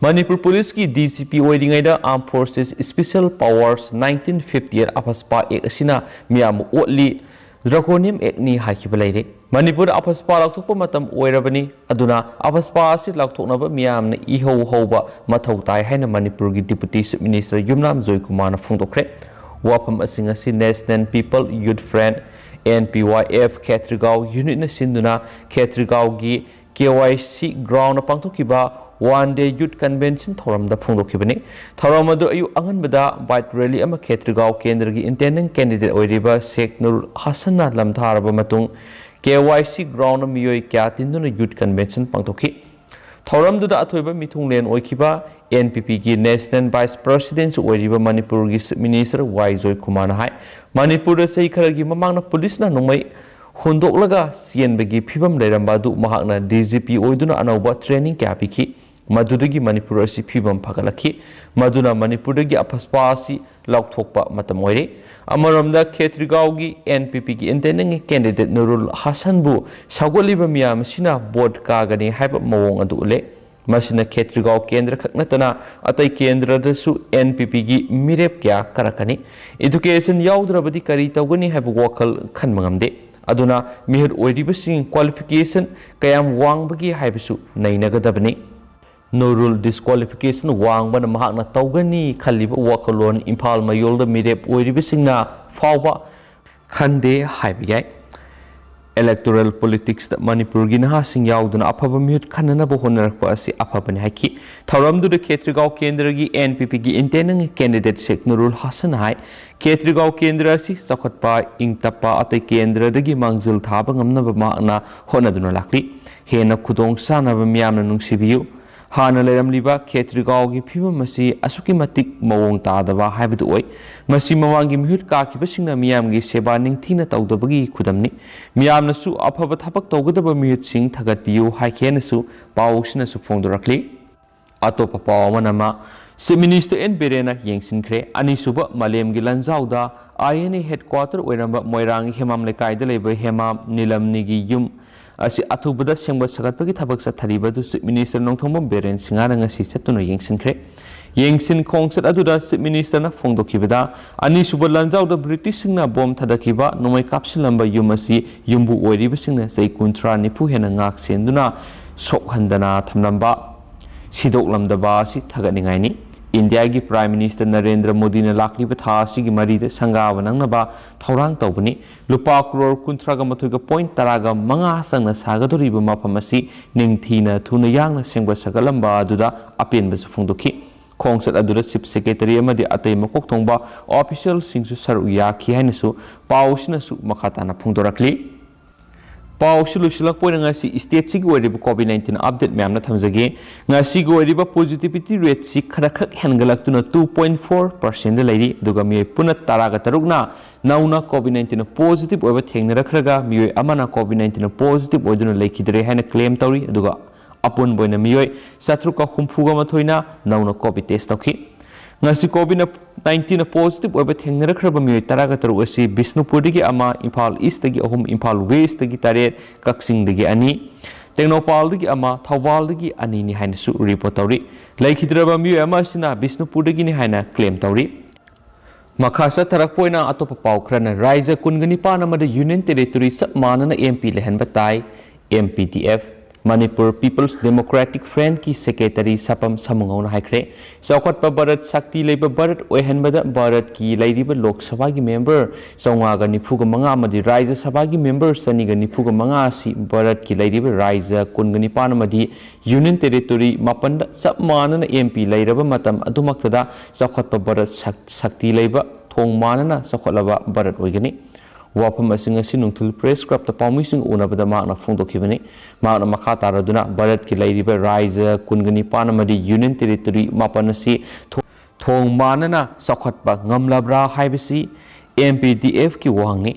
ꯃꯅꯤꯄꯨꯔ ꯄꯨꯂꯤꯁꯀꯤ ꯗꯤ ꯖꯤ ꯄꯤ ꯑꯣꯏꯔꯤꯉꯩꯗ Armed Forces Special Powers nineteen fifty eight ꯑꯐꯁꯄꯥ ꯑꯦꯛ ꯑꯁꯤꯅ ꯃꯤꯌꯥꯝꯕꯨ ꯑꯣꯠꯂꯤ, Draconium Act ꯅꯤ ꯍꯥꯏꯈꯤꯕ ꯂꯩꯔꯦ꯫ ꯃꯅꯤꯄꯨꯔꯗ ꯑꯐꯁꯄꯥ ꯂꯥꯎꯊꯣꯛꯄ ꯃꯇꯝ ꯑꯣꯏꯔꯕꯅꯤ, ꯑꯗꯨꯅ ꯑꯐꯁꯄꯥ ꯑꯁꯤ ꯂꯥꯎꯊꯣꯛꯅꯕ ꯃꯤꯌꯥꯝꯅ ꯏꯍꯧ ꯍꯧꯕ ꯃꯊꯧ ꯇꯥꯏ ꯍꯥꯏꯅ ꯃꯅꯤꯄꯨꯔꯒꯤ Deputy Chief Minister ꯌꯨꯝꯅꯥꯝ ꯖꯣꯏꯀꯨꯃꯥꯔꯅ ꯐꯣꯡꯗꯣꯛꯈ꯭ꯔꯦ꯫ ꯋꯥꯐꯝ ꯑꯁꯤꯡ ꯑꯁꯤ National People Youth Front, N P Y F, ꯈꯦꯇ꯭ꯔꯤꯒꯥꯎ unit ꯅ ꯁꯤꯟꯗꯨꯅ ꯈꯦꯇ꯭ꯔꯤꯒꯥꯎꯒꯤ K Y C ground ꯗ ꯄꯥꯡꯊꯣꯛꯈꯤꯕ One Day Youth Convention ꯊꯧꯔꯝꯗ ꯐꯣꯡꯗꯣꯛꯈꯤꯕꯅꯤ꯫ ꯊꯧꯔꯝ ꯑꯗꯨ ꯑꯌꯨꯛ ꯑꯉꯟꯕꯗ bike rally ꯑꯃ ꯈꯦꯇ꯭ꯔꯤꯒꯥꯎ ꯀꯦꯟꯗ꯭ꯔꯒꯤ Internal Candidate ꯑꯣꯏꯔꯤꯕ ꯁꯦꯈ ꯅꯨꯔꯨꯜ ꯍꯁꯟꯅ ꯂꯝꯊꯥꯔꯕ ꯃꯇꯨꯡ, K Y C ground ꯗ ꯃꯤꯑꯣꯏ ꯀꯌꯥ ꯇꯤꯟꯗꯨꯅ Youth Convention ꯄꯥꯡꯊꯣꯛꯈꯤ꯫ ꯊꯧꯔꯝꯗꯨꯗ ꯑꯊꯣꯏꯕ ꯃꯤꯊꯨꯡꯂꯦꯟ ꯑꯣꯏꯈꯤꯕ N P P ꯒꯤ National Vice President ꯁꯨ ꯑꯣꯏꯔꯤꯕ ꯃꯅꯤꯄꯨꯔꯒꯤ Chief Minister ꯋꯥꯏ ꯖꯣꯏꯀꯨꯃꯥꯔꯅ ꯍꯥꯏ, ꯃꯅꯤꯄꯨꯔꯗ ꯆꯍꯤ ꯈꯔꯒꯤ ꯃꯃꯥꯡꯗ ꯄꯨꯂꯤꯁꯅ ꯅꯣꯡꯃꯩ ꯍꯨꯟꯗꯣꯛꯂꯒ ꯆꯦꯟꯕꯒꯤ ꯐꯤꯕꯝ ꯂꯩꯔꯝꯕ ꯑꯗꯨ ꯃꯍꯥꯛꯅ D G P ꯑꯣꯏꯗꯨꯅ ꯑꯅꯧꯕ training ꯀꯌꯥ ꯄꯤꯈꯤ꯫ ꯃꯗꯨꯗꯒꯤ ꯃꯅꯤꯄꯨꯔ ꯑꯁꯤ ꯐꯤꯕꯝ ꯐꯒꯠꯂꯛꯈꯤ꯫ ꯃꯗꯨꯅ ꯃꯅꯤꯄꯨꯔꯗꯒꯤ ꯑꯐꯁꯄꯥ ꯑꯁꯤ ꯂꯧꯊꯣꯛꯄ ꯃꯇꯝ ꯑꯣꯏꯔꯦ꯫ ꯑꯃꯔꯣꯝꯗ ꯈꯦꯇ꯭ꯔꯤꯒꯥꯎꯒꯤ N P P ꯒꯤ Internal Candidate ꯅꯨꯔꯨꯜ ꯍꯁꯟꯕꯨ ꯁꯧꯒꯠꯂꯤꯕ ꯃꯤꯌꯥꯝ ꯑꯁꯤꯅ vote ꯀꯥꯒꯅꯤ ꯍꯥꯏꯕ ꯃꯑꯣꯡ ꯑꯗꯨ ꯎꯠꯂꯦ꯫ ꯃꯁꯤꯅ ꯈꯦꯇ꯭ꯔꯤꯒꯥꯎ ꯀꯦꯟꯗ꯭ꯔ ꯈꯛ ꯅꯠꯇꯅ ꯑꯇꯩ ꯀꯦꯟꯗ꯭ꯔꯗꯁꯨ N P P ꯒꯤ ꯃꯤꯔꯦꯞ ꯀꯌꯥ ꯀꯥꯔꯛꯀꯅꯤ꯫ Education ꯌꯥꯎꯗ꯭ꯔꯕꯗꯤ ꯀꯔꯤ ꯇꯧꯒꯅꯤ ꯍꯥꯏꯕ ꯋꯥꯈꯜ ꯈꯟꯕ ꯉꯝꯗꯦ꯫ ꯑꯗꯨꯅ ꯃꯤꯍꯨꯠ ꯑꯣꯏꯔꯤꯕꯁꯤꯡ qualification ꯀꯌꯥꯝ ꯋꯥꯡꯕꯒꯦ ꯍꯥꯏꯕꯁꯨ ꯅꯩꯅꯒꯗꯕꯅꯤ꯫ ꯅꯨꯔꯨꯜ disqualification ꯋꯥꯡꯕꯅ ꯃꯍꯥꯛꯅ ꯇꯧꯒꯅꯤ ꯈꯜꯂꯤꯕ ꯋꯥꯈꯜꯂꯣꯟ ꯏꯝꯐꯥꯜ ꯃꯌꯣꯜꯗ ꯃꯤꯔꯦꯞ ꯑꯣꯏꯔꯤꯕꯁꯤꯡꯅ ꯐꯥꯎꯕ ꯈꯟꯗꯦ ꯍꯥꯏꯕ ꯌꯥꯏ꯫ Electoral politics ꯇ ꯃꯅꯤꯄꯨꯔꯒꯤ ꯅꯍꯥꯁꯤꯡ ꯌꯥꯎꯗꯨꯅ ꯑꯐꯕ ꯃꯤꯍꯨꯠ ꯈꯟꯅꯅꯕ ꯍꯣꯠꯅꯔꯛꯄ ꯑꯁꯤ ꯑꯐꯕꯅꯤ ꯍꯥꯏꯈꯤ꯫ ꯊꯧꯔꯝꯗꯨꯗ ꯈꯦꯇ꯭ꯔꯤꯒꯥꯎ ꯀꯦꯟꯗ꯭ꯔꯒꯤ N P P ꯒꯤ Internal Candidate ꯁꯦꯈ ꯅꯨꯔꯨꯜ ꯍꯁꯟꯅ ꯍꯥꯏ, ꯈꯦꯇ꯭ꯔꯤꯒꯥꯎ ꯀꯦꯟꯗ꯭ꯔ ꯑꯁꯤ ꯆꯥꯎꯈꯠꯄ, ꯏꯪ ꯇꯞꯄ, ꯑꯇꯩ ꯀꯦꯟꯗ꯭ꯔꯗꯒꯤ ꯃꯥꯡꯖꯤꯜ ꯊꯥꯕ ꯉꯝꯅꯕ ꯃꯍꯥꯛꯅ ꯍꯣꯠꯅꯗꯨꯅ ꯂꯥꯛꯂꯤ꯫ ꯍꯦꯟꯅ ꯈꯨꯗꯣꯡ ꯆꯥꯅꯕ ꯃꯤꯌꯥꯝꯅ ꯅꯨꯡꯁꯤꯕꯤꯌꯨ꯫ ꯍꯥꯟꯅ ꯂꯩꯔꯝꯂꯤꯕ ꯈꯦꯇ꯭ꯔꯤꯒꯥꯎꯒꯤ ꯐꯤꯕꯝ ꯑꯁꯤ ꯑꯁꯨꯛꯀꯤ ꯃꯇꯤꯛ ꯃꯑꯣꯡ ꯇꯥꯗꯕ ꯍꯥꯏꯕꯗꯨ ꯑꯣꯏ꯫ ꯃꯁꯤ ꯃꯃꯥꯡꯒꯤ ꯃꯤꯍꯨꯠ ꯀꯥꯈꯤꯕꯁꯤꯡꯅ ꯃꯤꯌꯥꯝꯒꯤ ꯁꯦꯕꯥ ꯅꯤꯡꯊꯤꯅ ꯇꯧꯗꯕꯒꯤ ꯈꯨꯗꯝꯅꯤ꯫ ꯃꯤꯌꯥꯝꯅꯁꯨ ꯑꯐꯕ ꯊꯕꯛ ꯇꯧꯒꯗꯕ ꯃꯤꯍꯨꯠꯁꯤꯡ ꯊꯥꯒꯠꯄꯤꯌꯨ ꯍꯥꯏꯈꯤ ꯍꯥꯏꯅꯁꯨ ꯄꯥꯎꯁꯤꯅꯁꯨ ꯐꯣꯡꯗꯣꯔꯛꯂꯤ꯫ ꯑꯇꯣꯞꯄ ꯄꯥꯎ ꯑꯃꯅ ꯑꯃ, Chief Minister N ꯕꯤꯔꯦꯟꯅ ꯌꯦꯡꯁꯤꯟꯈ꯭ꯔꯦ꯫ ꯑꯅꯤꯁꯨꯕ ꯃꯥꯂꯦꯝꯒꯤ ꯂꯥꯟꯖꯥꯎꯗ I N A headquarter ꯑꯣꯏꯔꯝꯕ ꯃꯣꯏꯔꯥꯡꯒꯤ ꯍꯦꯃꯥꯝ ꯂꯩꯀꯥꯏꯗ ꯂꯩꯕ ꯍꯦꯃꯥꯝ ꯅꯤꯂꯝꯅꯤꯒꯤ ꯌꯨꯝ ꯑꯁꯤ ꯑꯊꯨꯕꯗ ꯁꯦꯝꯒꯠ ꯁꯥꯒꯠꯄꯒꯤ ꯊꯕꯛ ꯆꯠꯊꯔꯤꯕ ꯑꯗꯨ Chief Minister ꯅꯣꯡꯊꯣꯝꯕꯝ ꯕꯤꯔꯦꯟ ꯁꯤꯡꯍꯅ ꯉꯁꯤ ꯆꯠꯇꯨꯅ ꯌꯦꯡꯁꯤꯟꯈ꯭ꯔꯦ꯫ ꯌꯦꯡꯁꯤꯟ ꯈꯣꯡꯆꯠ ꯑꯗꯨꯗ Chief Minister ꯅ ꯐꯣꯡꯗꯣꯛꯈꯤꯕꯗ, ꯑꯅꯤꯁꯨꯕ ꯂꯥꯟꯖꯥꯎꯗ British ꯁꯤꯡꯅ ꯕꯣꯝ ꯊꯥꯗꯈꯤꯕ ꯅꯣꯡꯃꯩ ꯀꯥꯞꯁꯤꯜꯂꯝꯕ ꯌꯨꯝ ꯑꯁꯤ ꯌꯨꯝꯕꯨ ꯑꯣꯏꯔꯤꯕꯁꯤꯡꯅ ꯆꯍꯤ ꯀꯨꯟꯊ꯭ꯔꯥ ꯅꯤꯐꯨ ꯍꯦꯟꯅ ꯉꯥꯛ ꯁꯦꯟꯗꯨꯅ ꯁꯣꯛꯍꯟꯗꯅ ꯊꯝꯂꯝꯕ, ꯁꯤꯗꯣꯛꯂꯝꯗꯕ ꯑꯁꯤ ꯊꯥꯒꯠꯅꯤꯡꯉꯥꯏꯅꯤ꯫ ꯏꯟꯗꯤꯌꯥꯒꯤ Prime Minister ꯅꯔꯦꯟꯗ꯭ꯔ ꯃꯣꯗꯤꯅ ꯂꯥꯛꯂꯤꯕ ꯊꯥ ꯑꯁꯤꯒꯤ ꯃꯔꯤꯗ ꯁꯪꯒꯥꯕ ꯅꯪꯅꯕ ꯊꯧꯔꯥꯡ ꯇꯧꯕꯅꯤ꯫ ꯂꯨꯄꯥ ꯀ꯭ꯔꯣꯔ ꯀꯨꯟꯊ꯭ꯔꯥꯒ ꯃꯥꯊꯣꯏꯒ ꯄꯣꯏꯟ ꯇꯔꯥꯒ ꯃꯉꯥ ꯆꯪꯅ ꯁꯥꯒꯗꯧꯔꯤꯕ ꯃꯐꯝ ꯑꯁꯤ ꯅꯤꯡꯊꯤꯅ ꯊꯨꯅ ꯌꯥꯡꯅ ꯁꯦꯝꯒꯠ ꯁꯥꯒꯠꯂꯝꯕ ꯑꯗꯨꯗ ꯑꯄꯦꯟꯕꯁꯨ ꯐꯣꯡꯗꯣꯛꯈꯤ꯫ ꯈꯣꯡꯆꯠ ꯑꯗꯨꯗ Chief Secretary ꯑꯃꯗꯤ ꯑꯇꯩ ꯃꯀꯣꯛ ꯊꯣꯡꯕ official ꯁꯤꯡꯁꯨ ꯁꯔꯨꯛ ꯌꯥꯈꯤ ꯍꯥꯏꯅꯁꯨ ꯄꯥꯎꯁꯤꯅꯁꯨ ꯃꯈꯥ ꯇꯥꯅ ꯐꯣꯡꯗꯣꯔꯛꯂꯤ꯫ ꯄꯥꯎꯁꯤ ꯂꯣꯏꯁꯤꯜꯂꯛꯄ ꯑꯣꯏꯅ ꯉꯁꯤ state ꯁꯤꯒꯤ ꯑꯣꯏꯔꯤꯕ COVID nineteen update ꯃꯌꯥꯝꯅ ꯊꯝꯖꯒꯦ꯫ ꯉꯁꯤꯒꯤ ꯑꯣꯏꯔꯤꯕ positivity rate ꯁꯤ ꯈꯔꯈꯛ ꯍꯦꯟꯒꯠꯂꯛꯇꯨꯅ two point four percent ꯗ ꯂꯩꯔꯤ, ꯑꯗꯨꯒ ꯃꯤꯑꯣꯏ ꯄꯨꯟꯅ ꯇꯔꯥꯒ ꯇꯔꯨꯛꯅ ꯅꯧꯅ COVID nineteen positive ꯑꯣꯏꯕ ꯊꯦꯡꯅꯔꯛꯈ꯭ꯔꯒ, ꯃꯤꯑꯣꯏ ꯑꯃꯅ COVID nineteen positive ꯑꯣꯏꯗꯨꯅ ꯂꯩꯈꯤꯗ꯭ꯔꯦ ꯍꯥꯏꯅ claim ꯇꯧꯔꯤ, ꯑꯗꯨꯒ ꯑꯄꯨꯟꯕ ꯑꯣꯏꯅ ꯃꯤꯑꯣꯏ ꯆꯥꯇ꯭ꯔꯨꯛꯀ ꯍꯨꯝꯐꯨꯒ ꯃꯥꯊꯣꯏꯅ ꯅꯧꯅ COVID test ꯇꯧꯈꯤ꯫ ꯉꯁꯤ COVID nineteen positive ꯑꯣꯏꯕ ꯊꯦꯡꯅꯔꯛꯈ꯭ꯔꯕ ꯃꯤꯑꯣꯏ ꯇꯔꯥꯒ ꯇꯔꯨꯛ ꯑꯁꯤ ꯕꯤꯁꯅꯨꯄꯨꯔꯗꯒꯤ ꯑꯃ, ꯏꯝꯐꯥꯜ East ꯇꯒꯤ ꯑꯍꯨꯝ, ꯏꯝꯐꯥꯜ West ꯇꯒꯤ ꯇꯔꯦꯠ, ꯀꯛꯆꯤꯡꯗꯒꯤ ꯑꯅꯤ, ꯇꯦꯡꯅꯧꯄꯥꯜꯗꯒꯤ ꯑꯃ, ꯊꯧꯕꯥꯜꯗꯒꯤ ꯑꯅꯤꯅꯤ ꯍꯥꯏꯅꯁꯨ report ꯇꯧꯔꯤ꯫ ꯂꯩꯈꯤꯗ꯭ꯔꯕ ꯃꯤꯑꯣꯏ ꯑꯃ ꯑꯁꯤꯅ ꯕꯤꯁꯅꯨꯄꯨꯔꯗꯒꯤꯅꯤ ꯍꯥꯏꯅ claim ꯇꯧꯔꯤ꯫ ꯃꯈꯥ ꯆꯠꯊꯔꯛꯄ ꯑꯣꯏꯅ ꯑꯇꯣꯞꯄ ꯄꯥꯎ ꯈꯔꯅ, ꯔꯥꯏꯖ꯭ꯌ ꯀꯨꯟꯒ ꯅꯤꯄꯥꯟ ꯑꯃꯗ Union Territory ꯆꯞ ꯃꯥꯟꯅꯅ M P ꯂꯩꯍꯟꯕ ꯇꯥꯏ꯫ M P D F, Manipur People's Democratic Front ꯀꯤ Secretary ꯁꯥꯄꯝ ꯁꯥꯃꯨꯉꯧꯅ ꯍꯥꯏꯈ꯭ꯔꯦ꯫ ꯆꯥꯎꯈꯠꯄ ꯚꯥꯔꯠ, ꯁꯛꯇꯤ ꯂꯩꯕ ꯚꯥꯔꯠ ꯑꯣꯏꯍꯟꯕꯗ ꯚꯥꯔꯠꯀꯤ ꯂꯩꯔꯤꯕ ꯂꯣꯛ ꯁꯚꯥꯒꯤ member ꯆꯥꯝꯃꯉꯥꯒ ꯅꯤꯐꯨꯒ ꯃꯉꯥ ꯑꯃꯗꯤ ꯔꯥꯏꯖ꯭ꯌ ꯁꯚꯥꯒꯤ member ꯆꯅꯤꯒ ꯅꯤꯐꯨꯒ ꯃꯉꯥ ꯑꯁꯤ ꯚꯥꯔꯠꯀꯤ ꯂꯩꯔꯤꯕ ꯔꯥꯏꯖ꯭ꯌ ꯀꯨꯟꯒ ꯅꯤꯄꯥꯟ ꯑꯃꯗꯤ Union Territory ꯃꯥꯄꯟꯗ ꯆꯞ ꯃꯥꯟꯅꯅ M P ꯂꯩꯔꯕ ꯃꯇꯝ ꯑꯗꯨꯃꯛꯇꯗ ꯆꯥꯎꯈꯠꯄ ꯚꯥꯔꯠ, ꯁꯛ-, ꯁꯛꯇꯤ ꯂꯩꯕ, ꯊꯣꯡ ꯃꯥꯟꯅꯅ ꯆꯥꯎꯈꯠꯂꯕ ꯚꯥꯔꯠ ꯑꯣꯏꯒꯅꯤ꯫ ꯋꯥꯐꯝ ꯑꯁꯤ ꯉꯁꯤ ꯅꯨꯡꯊꯤꯜ Press Club ꯇ ꯄꯥꯎꯃꯤꯁꯤꯡꯒ ꯎꯅꯕꯗ ꯃꯍꯥꯛꯅ ꯐꯣꯡꯗꯣꯛꯈꯤꯕꯅꯤ꯫ ꯃꯍꯥꯛꯅ ꯃꯈꯥ ꯇꯥꯔꯗꯨꯅ ꯚꯥꯔꯠꯀꯤ ꯂꯩꯔꯤꯕ ꯔꯥꯏꯖ꯭ꯌ ꯀꯨꯟꯒ ꯅꯤꯄꯥꯟ ꯑꯃꯗꯤ Union Territory ꯃꯥꯄꯟ ꯑꯁꯤ ꯊꯣ-, ꯊꯣꯡ ꯃꯥꯟꯅꯅ ꯆꯥꯎꯈꯠꯄ ꯉꯝꯂꯕ꯭ꯔꯥ ꯍꯥꯏꯕꯁꯤ M P D F ꯀꯤ ꯋꯥꯍꯪꯅꯤ꯫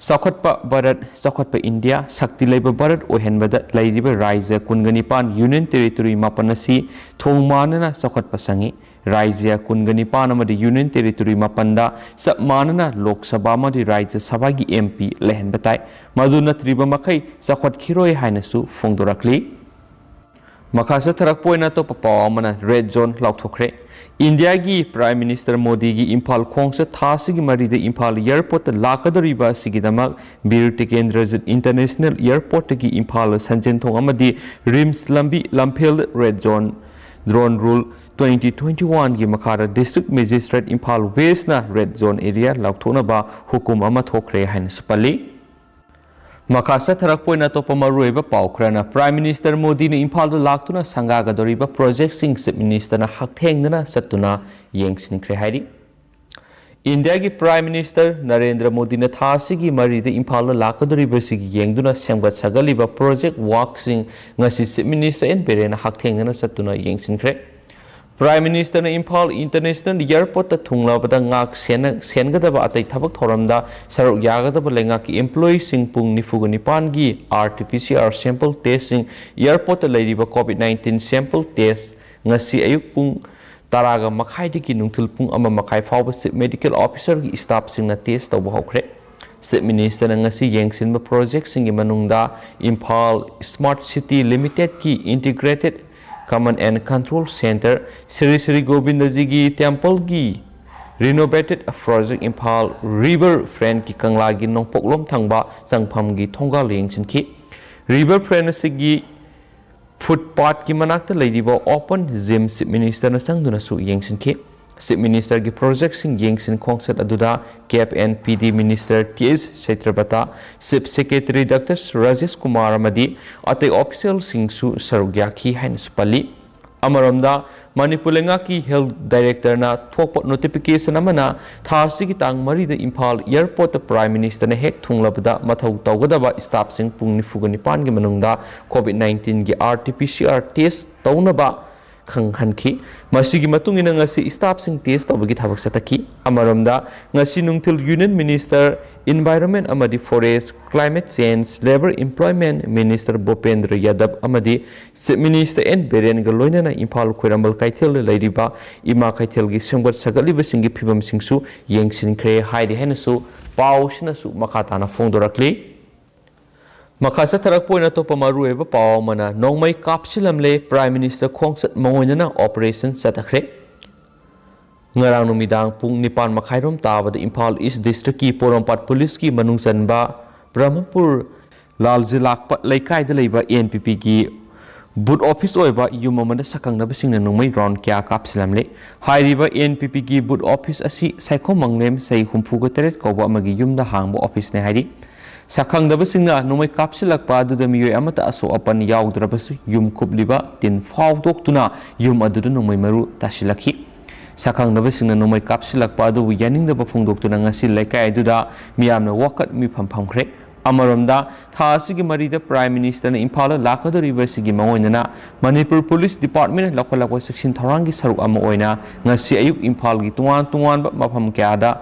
ꯆꯥꯎꯈꯠꯄ ꯚꯥꯔꯠ, ꯆꯥꯎꯈꯠꯄ ꯏꯟꯗꯤꯌꯥ, ꯁꯛꯇꯤ ꯂꯩꯕ ꯚꯥꯔꯠ ꯑꯣꯏꯍꯟꯕꯗ ꯂꯩꯔꯤꯕ ꯔꯥꯏꯖ꯭ꯌ ꯀꯨꯟꯒ ꯅꯤꯄꯥꯟ, Union Territory ꯃꯥꯄꯟ ꯑꯁꯤ ꯊꯣꯡ ꯃꯥꯟꯅꯅ ꯆꯥꯎꯈꯠꯄ ꯆꯪꯏ꯫ ꯔꯥꯏꯖ꯭ꯌ ꯀꯨꯟꯒ ꯅꯤꯄꯥꯟ ꯑꯃꯗꯤ Union Territory ꯃꯥꯄꯟꯗ ꯆꯞ ꯃꯥꯟꯅꯅ ꯂꯣꯛ ꯁꯚꯥ ꯑꯃꯗꯤ ꯔꯥꯏꯖ꯭ꯌ ꯁꯚꯥꯒꯤ M P ꯂꯩꯍꯟꯕ ꯇꯥꯏ꯫ ꯃꯗꯨ ꯅꯠꯇ꯭ꯔꯤꯕ ꯃꯈꯩ ꯆꯥꯎꯈꯠꯈꯤꯔꯣꯏ ꯍꯥꯏꯅꯁꯨ ꯐꯣꯡꯗꯣꯔꯛꯂꯤ꯫ ꯃꯈꯥ ꯆꯠꯊꯔꯛꯄ ꯑꯣꯏꯅ ꯑꯇꯣꯞꯄ ꯄꯥꯎ ꯑꯃꯅ ꯔꯦꯗ ꯖꯣꯟ ꯂꯥꯎꯊꯣꯛꯈ꯭ꯔꯦ꯫ ꯏꯟꯗꯤꯌꯥꯒꯤ ꯄ꯭ꯔꯥꯏꯝ ꯃꯤꯅꯤꯁꯇꯔ ꯃꯣꯗꯤꯒꯤ ꯏꯝꯐꯥꯜ ꯈꯣꯡꯆꯠ ꯊꯥ ꯑꯁꯤꯒꯤ ꯃꯔꯤꯗ ꯏꯝꯐꯥꯜ ꯑꯦꯌꯔꯄꯣꯔꯠꯇ ꯂꯥꯛꯀꯗꯧꯔꯤꯕ ꯑꯁꯤꯒꯤꯗꯃꯛ ꯕꯤꯔ ꯇꯤꯀꯦꯟꯗ꯭ꯔꯖꯤꯠ ꯏꯟꯇꯔꯅꯦꯁꯅꯦꯜ ꯑꯦꯌꯔꯄꯣꯔꯠꯇꯒꯤ ꯏꯝꯐꯥꯜ ꯁꯟꯖꯦꯟꯊꯣꯡ ꯑꯃꯗꯤ ꯔꯤꯝꯁ ꯂꯝꯕꯤ Lamphel red zone, drone rule twenty twenty-one ꯒꯤ ꯃꯈꯥꯗ ꯗꯤꯁꯇ꯭ꯔꯤꯛ ꯃꯦꯖꯤꯁꯇ꯭ꯔꯦꯠ ꯏꯝꯐꯥꯜ ꯋꯦꯁꯅ ꯔꯦꯗ ꯖꯣꯟ ꯑꯦꯔꯤꯌꯥ ꯂꯥꯎꯊꯣꯛꯅꯕ ꯍꯨꯀꯨꯝ ꯑꯃ ꯊꯣꯛꯈ꯭ꯔꯦ ꯍꯥꯏꯅꯁꯨ ꯄꯜꯂꯤ꯫ ꯃꯈꯥ ꯆꯠꯊꯔꯛꯄ ꯑꯣꯏꯅ ꯑꯇꯣꯞꯄ ꯃꯔꯨꯑꯣꯏꯕ ꯄꯥꯎ ꯈꯔꯅ, ꯄ꯭ꯔꯥꯏꯝ ꯃꯤꯅꯤꯁꯇꯔ ꯃꯣꯗꯤꯅ ꯏꯝꯐꯥꯜꯗ ꯂꯥꯛꯇꯨꯅ ꯁꯪꯒꯥꯒꯗꯧꯔꯤꯕ ꯄ꯭ꯔꯣꯖꯦꯛꯁꯤꯡ ꯆꯤꯐ ꯃꯤꯅꯤꯁꯇꯔꯅ ꯍꯛꯊꯦꯡꯅꯅ ꯆꯠꯇꯨꯅ ꯌꯦꯡꯁꯤꯟꯈ꯭ꯔꯦ ꯍꯥꯏꯔꯤ꯫ ꯏꯟꯗꯤꯌꯥꯒꯤ ꯄ꯭ꯔꯥꯏꯝ ꯃꯤꯅꯤꯁꯇꯔ ꯅꯔꯦꯟꯗ꯭ꯔ ꯃꯣꯗꯤꯅ ꯊꯥ ꯑꯁꯤꯒꯤ ꯃꯔꯤꯗ ꯏꯝꯐꯥꯜꯗ ꯂꯥꯛꯀꯗꯧꯔꯤꯕꯁꯤꯒꯤ ꯌꯦꯡꯗꯨꯅ ꯁꯦꯝꯒꯠ ꯁꯥꯒꯠꯂꯤꯕ ꯄ꯭ꯔꯣꯖꯦꯛ ꯋꯥꯛꯁꯤꯡ ꯉꯁꯤ ꯆꯤꯐ ꯃꯤꯅꯤꯁꯇꯔ ꯑꯦꯟ ꯕꯤꯔꯦꯟꯅ ꯍꯛꯊꯦꯡꯅꯅ ꯆꯠꯇꯨꯅ ꯌꯦꯡꯁꯤꯟꯈ꯭ꯔꯦ꯫ ꯄ꯭ꯔꯥꯏꯝ ꯃꯤꯅꯤꯁꯇꯔꯅ ꯏꯝꯐꯥꯜ ꯏꯟꯇꯔꯅꯦꯁꯅꯦꯜ ꯑꯦꯌꯔꯄꯣꯔꯠꯇ ꯊꯨꯡꯂꯕꯗ ꯉꯥꯛ ꯁꯦꯟꯅ-, ꯁꯦꯟꯒꯗꯕ ꯑꯇꯩ ꯊꯕꯛ ꯊꯧꯔꯝꯗ ꯁꯔꯨꯛ ꯌꯥꯒꯗꯕ ꯂꯩꯉꯥꯛꯀꯤ ꯏꯝꯄ꯭ꯂꯣꯌꯤꯁꯤꯡ ꯄꯨꯡ ꯅꯤꯐꯨꯒ ꯅꯤꯄꯥꯟꯒꯤ R T P C R sample ꯇꯦꯁꯁꯤꯡ, ꯑꯦꯌꯔꯄꯣꯔꯠꯇ ꯂꯩꯔꯤꯕ ꯀꯣꯚꯤꯗ ꯅꯥꯏꯟꯇꯤꯟ ꯁꯦꯝꯄꯜ ꯇꯦꯁ ꯉꯁꯤ ꯑꯌꯨꯛ ꯄꯨꯡ ꯇꯔꯥꯒ ꯃꯈꯥꯏꯗꯒꯤ ꯅꯨꯡꯊꯤꯜ ꯄꯨꯡ ꯑꯃ ꯃꯈꯥꯏ ꯐꯥꯎꯕ ꯆꯤꯐ ꯃꯦꯗꯤꯀꯦꯜ ꯑꯣꯐꯤꯁꯔꯒꯤ ꯁ꯭ꯇꯥꯐꯁꯤꯡꯅ ꯇꯦꯁ ꯇꯧꯕ ꯍꯧꯈ꯭ꯔꯦ꯫ ꯆꯤꯐ ꯃꯤꯅꯤꯁꯇꯔꯅ ꯉꯁꯤ ꯌꯦꯡꯁꯤꯟꯕ ꯄ꯭ꯔꯣꯖꯦꯛꯁꯤꯡꯒꯤ ꯃꯅꯨꯡꯗ ꯏꯝꯐꯥꯜ ꯁ꯭ꯃꯥꯔꯠ ꯁꯤꯇꯤ ꯂꯤꯃꯤꯇꯦꯗꯀꯤ integrated command and control centre, Shri Shri ꯒꯣꯕꯤꯟꯗꯖꯤꯒꯤ ꯇꯦꯝꯄꯜꯒꯤ ꯔꯤꯅꯣꯚꯦꯇꯦꯗ ꯄ꯭ꯔꯣꯖꯦꯛ, ꯏꯝꯐꯥꯜ ꯔꯤꯚꯔ ꯐ꯭ꯔꯟꯠꯀꯤ ꯀꯪꯂꯥꯒꯤ ꯅꯣꯡꯄꯣꯛꯂꯣꯝ ꯊꯪꯕ ꯆꯪꯐꯝꯒꯤ ꯊꯣꯡꯒꯥꯜ ꯌꯦꯡꯁꯤꯟꯈꯤ꯫ ꯔꯤꯚꯔ ꯐ꯭ꯔꯟꯠ ꯑꯁꯤꯒꯤ ꯐꯨꯠꯄꯥꯠꯀꯤ ꯃꯅꯥꯛꯇ ꯂꯩꯔꯤꯕ ꯑꯣꯄꯟ ꯖꯤꯝ ꯆꯤꯐ ꯃꯤꯅꯤꯁꯇꯔꯅ ꯆꯪꯗꯨꯅꯁꯨ ꯌꯦꯡꯁꯤꯟꯈꯤ꯫ ꯆꯤꯐ ꯃꯤꯅꯤꯁꯇꯔꯒꯤ ꯄ꯭ꯔꯣꯖꯦꯛꯁꯤꯡ ꯌꯦꯡꯁꯤꯟ ꯈꯣꯡꯆꯠ ꯑꯗꯨꯗ ꯀꯦꯞ N P D minister T H Satyabrata, chief secretary doctor Rajesh Kumar ꯑꯃꯗꯤ ꯑꯇꯩ ꯑꯣꯐꯤꯁꯤꯌꯦꯜꯁꯤꯡꯁꯨ ꯁꯔꯨꯛ ꯌꯥꯈꯤ ꯍꯥꯏꯅꯁꯨ ꯄꯜꯂꯤ꯫ ꯑꯃꯔꯣꯝꯗ, ꯃꯅꯤꯄꯨꯔ ꯂꯩꯉꯥꯛꯀꯤ ꯍꯦꯜꯊ ꯗꯥꯏꯔꯦꯛꯇꯔꯅ ꯊꯣꯛꯄ ꯅꯣꯇꯤꯐꯤꯀꯦꯁꯟ ꯑꯃꯅ ꯊꯥ ꯑꯁꯤꯒꯤ ꯇꯥꯡ ꯃꯔꯤꯗ ꯏꯝꯐꯥꯜ ꯑꯦꯌꯔꯄꯣꯔꯠꯇ ꯄ꯭ꯔꯥꯏꯝ ꯃꯤꯅꯤꯁꯇꯔꯅ ꯍꯦꯛ ꯊꯨꯡꯂꯕꯗ ꯃꯊꯧ ꯇꯧꯒꯗꯕ ꯁ꯭ꯇꯥꯐꯁꯤꯡ ꯄꯨꯡ ꯅꯤꯐꯨꯒ ꯅꯤꯄꯥꯟꯒꯤ ꯃꯅꯨꯡꯗ ꯀꯣꯚꯤꯗ ꯅꯥꯏꯟꯇꯤꯟꯒꯤ R T P C R test ꯇꯧꯅꯕ ꯈꯪꯍꯟꯈꯤ꯫ ꯃꯁꯤꯒꯤ ꯃꯇꯨꯡ ꯏꯟꯅ ꯉꯁꯤ ꯁ꯭ꯇꯥꯐꯁꯤꯡ ꯇꯦꯁ ꯇꯧꯕꯒꯤ ꯊꯕꯛ ꯆꯠꯊꯈꯤ꯫ ꯑꯃꯔꯣꯝꯗ, ꯉꯁꯤ ꯅꯨꯡꯊꯤꯜ ꯌꯨꯅꯤꯌꯟ ꯃꯤꯅꯤꯁꯇꯔ ꯏꯟꯚꯥꯏꯔꯣꯟꯃꯦꯟꯠ ꯑꯃꯗꯤ forest, climate change, labour, employment minister Bhupender Yadav ꯑꯃꯗꯤ ꯆꯤꯐ ꯃꯤꯅꯤꯁꯇꯔ ꯑꯦꯟ ꯕꯤꯔꯦꯟꯒ ꯂꯣꯏꯅꯅ ꯏꯝꯐꯥꯜ ꯈ꯭ꯋꯥꯏꯔꯝꯕꯟ ꯀꯩꯊꯦꯜꯗ ꯂꯩꯔꯤꯕ ꯏꯃꯥ ꯀꯩꯊꯦꯜꯒꯤ ꯁꯦꯝꯒꯠ ꯁꯥꯒꯠꯂꯤꯕꯁꯤꯡꯒꯤ ꯐꯤꯕꯝꯁꯤꯡꯁꯨ ꯌꯦꯡꯁꯤꯟꯈ꯭ꯔꯦ ꯍꯥꯏꯔꯤ ꯍꯥꯏꯅꯁꯨ ꯄꯥꯎꯁꯤꯅꯁꯨ ꯃꯈꯥ ꯇꯥꯅ ꯐꯣꯡꯗꯣꯔꯛꯂꯤ꯫ ꯃꯈꯥ ꯆꯠꯊꯔꯛꯄ ꯑꯣꯏꯅ ꯑꯇꯣꯞꯄ ꯃꯔꯨꯑꯣꯏꯕ ꯄꯥꯎ ꯑꯃꯅ ꯅꯣꯡꯃꯩ ꯀꯥꯞꯁꯤꯜꯂꯝꯂꯦ, Prime Minister ꯈꯣꯡꯆꯠ ꯃꯉꯣꯏꯗꯅ operation ꯆꯠꯊꯈ꯭ꯔꯦ꯫ ꯉꯔꯥꯡ ꯅꯨꯃꯤꯗꯥꯡ ꯄꯨꯡ ꯅꯤꯄꯥꯟ ꯃꯈꯥꯏꯔꯣꯝ ꯇꯥꯕꯗ ꯏꯝꯐꯥꯜ East Districtꯀꯤ ꯄꯣꯔꯣꯝꯄꯥꯠ Policeꯀꯤ ꯃꯅꯨꯡ ꯆꯟꯕ ꯕ꯭ꯔꯍꯃꯄꯨꯔ ꯂꯥꯜꯖꯤꯂꯥꯛꯄ ꯂꯩꯀꯥꯏꯗ ꯂꯩꯕ N P Pꯒꯤ booth office ꯑꯣꯏꯕ ꯌꯨꯝ ꯑꯃꯗ ꯁꯛꯈꯪꯅꯕꯁꯤꯡꯅ ꯅꯣꯡꯃꯩ round ꯀꯌꯥ ꯀꯥꯞꯁꯤꯜꯂꯝꯂꯦ꯫ ꯍꯥꯏꯔꯤꯕ N P Pꯒꯤ booth office ꯑꯁꯤ ꯁꯥꯏꯈꯣꯝ ꯃꯪꯂꯦꯝ ꯆꯍꯤ ꯍꯨꯝꯐꯨꯒ ꯇꯔꯦꯠ ꯀꯧꯕ ꯑꯃꯒꯤ ꯌꯨꯝꯗ ꯍꯥꯡꯕ officeꯅꯤ ꯍꯥꯏꯔꯤ꯫ ꯁꯛꯈꯪꯗꯕꯁꯤꯡꯅ ꯅꯣꯡꯃꯩ ꯀꯥꯞꯁꯤꯜꯂꯛꯄ ꯑꯗꯨꯗ ꯃꯤꯑꯣꯏ ꯑꯃꯠꯇ ꯑꯁꯣꯛ ꯑꯄꯟ ꯌꯥꯎꯗ꯭ꯔꯕꯁꯨ ꯌꯨꯝ ꯀꯨꯞꯂꯤꯕ ꯇꯤꯟ ꯐꯥꯎꯗꯣꯛꯇꯨꯅ ꯌꯨꯝ ꯑꯗꯨꯗ ꯅꯣꯡꯃꯩ ꯃꯔꯨ ꯇꯥꯁꯤꯜꯂꯛꯈꯤ꯫ ꯁꯛꯈꯪꯗꯕꯁꯤꯡꯅ ꯅꯣꯡꯃꯩ ꯀꯥꯞꯁꯤꯜꯂꯛꯄ ꯑꯗꯨꯕꯨ ꯌꯥꯅꯤꯡꯗꯕ ꯐꯣꯡꯗꯣꯛꯇꯨꯅ ꯉꯁꯤ ꯂꯩꯀꯥꯏ ꯑꯗꯨꯗ ꯃꯤꯌꯥꯝꯅ ꯋꯥꯀꯠ ꯃꯤꯐꯝ ꯐꯝꯈ꯭ꯔꯦ꯫ ꯑꯃꯔꯣꯝꯗ, ꯊꯥ ꯑꯁꯤꯒꯤ ꯃꯔꯤꯗ Prime Ministerꯅ ꯏꯝꯐꯥꯜꯗ ꯂꯥꯛꯀꯗꯧꯔꯤꯕ ꯑꯁꯤꯒꯤ ꯃꯉꯣꯏꯗꯅ ꯃꯅꯤꯄꯨꯔ Police Departmentꯅ ꯂꯧꯈꯠꯂꯛꯄ ꯆꯦꯛꯁꯤꯟ ꯊꯧꯔꯥꯡꯒꯤ ꯁꯔꯨꯛ ꯑꯃ ꯑꯣꯏꯅ ꯉꯁꯤ ꯑꯌꯨꯛ ꯏꯝꯐꯥꯜꯒꯤ ꯇꯣꯉꯥꯟ ꯇꯣꯉꯥꯟꯕ ꯃꯐꯝ ꯀꯌꯥꯗ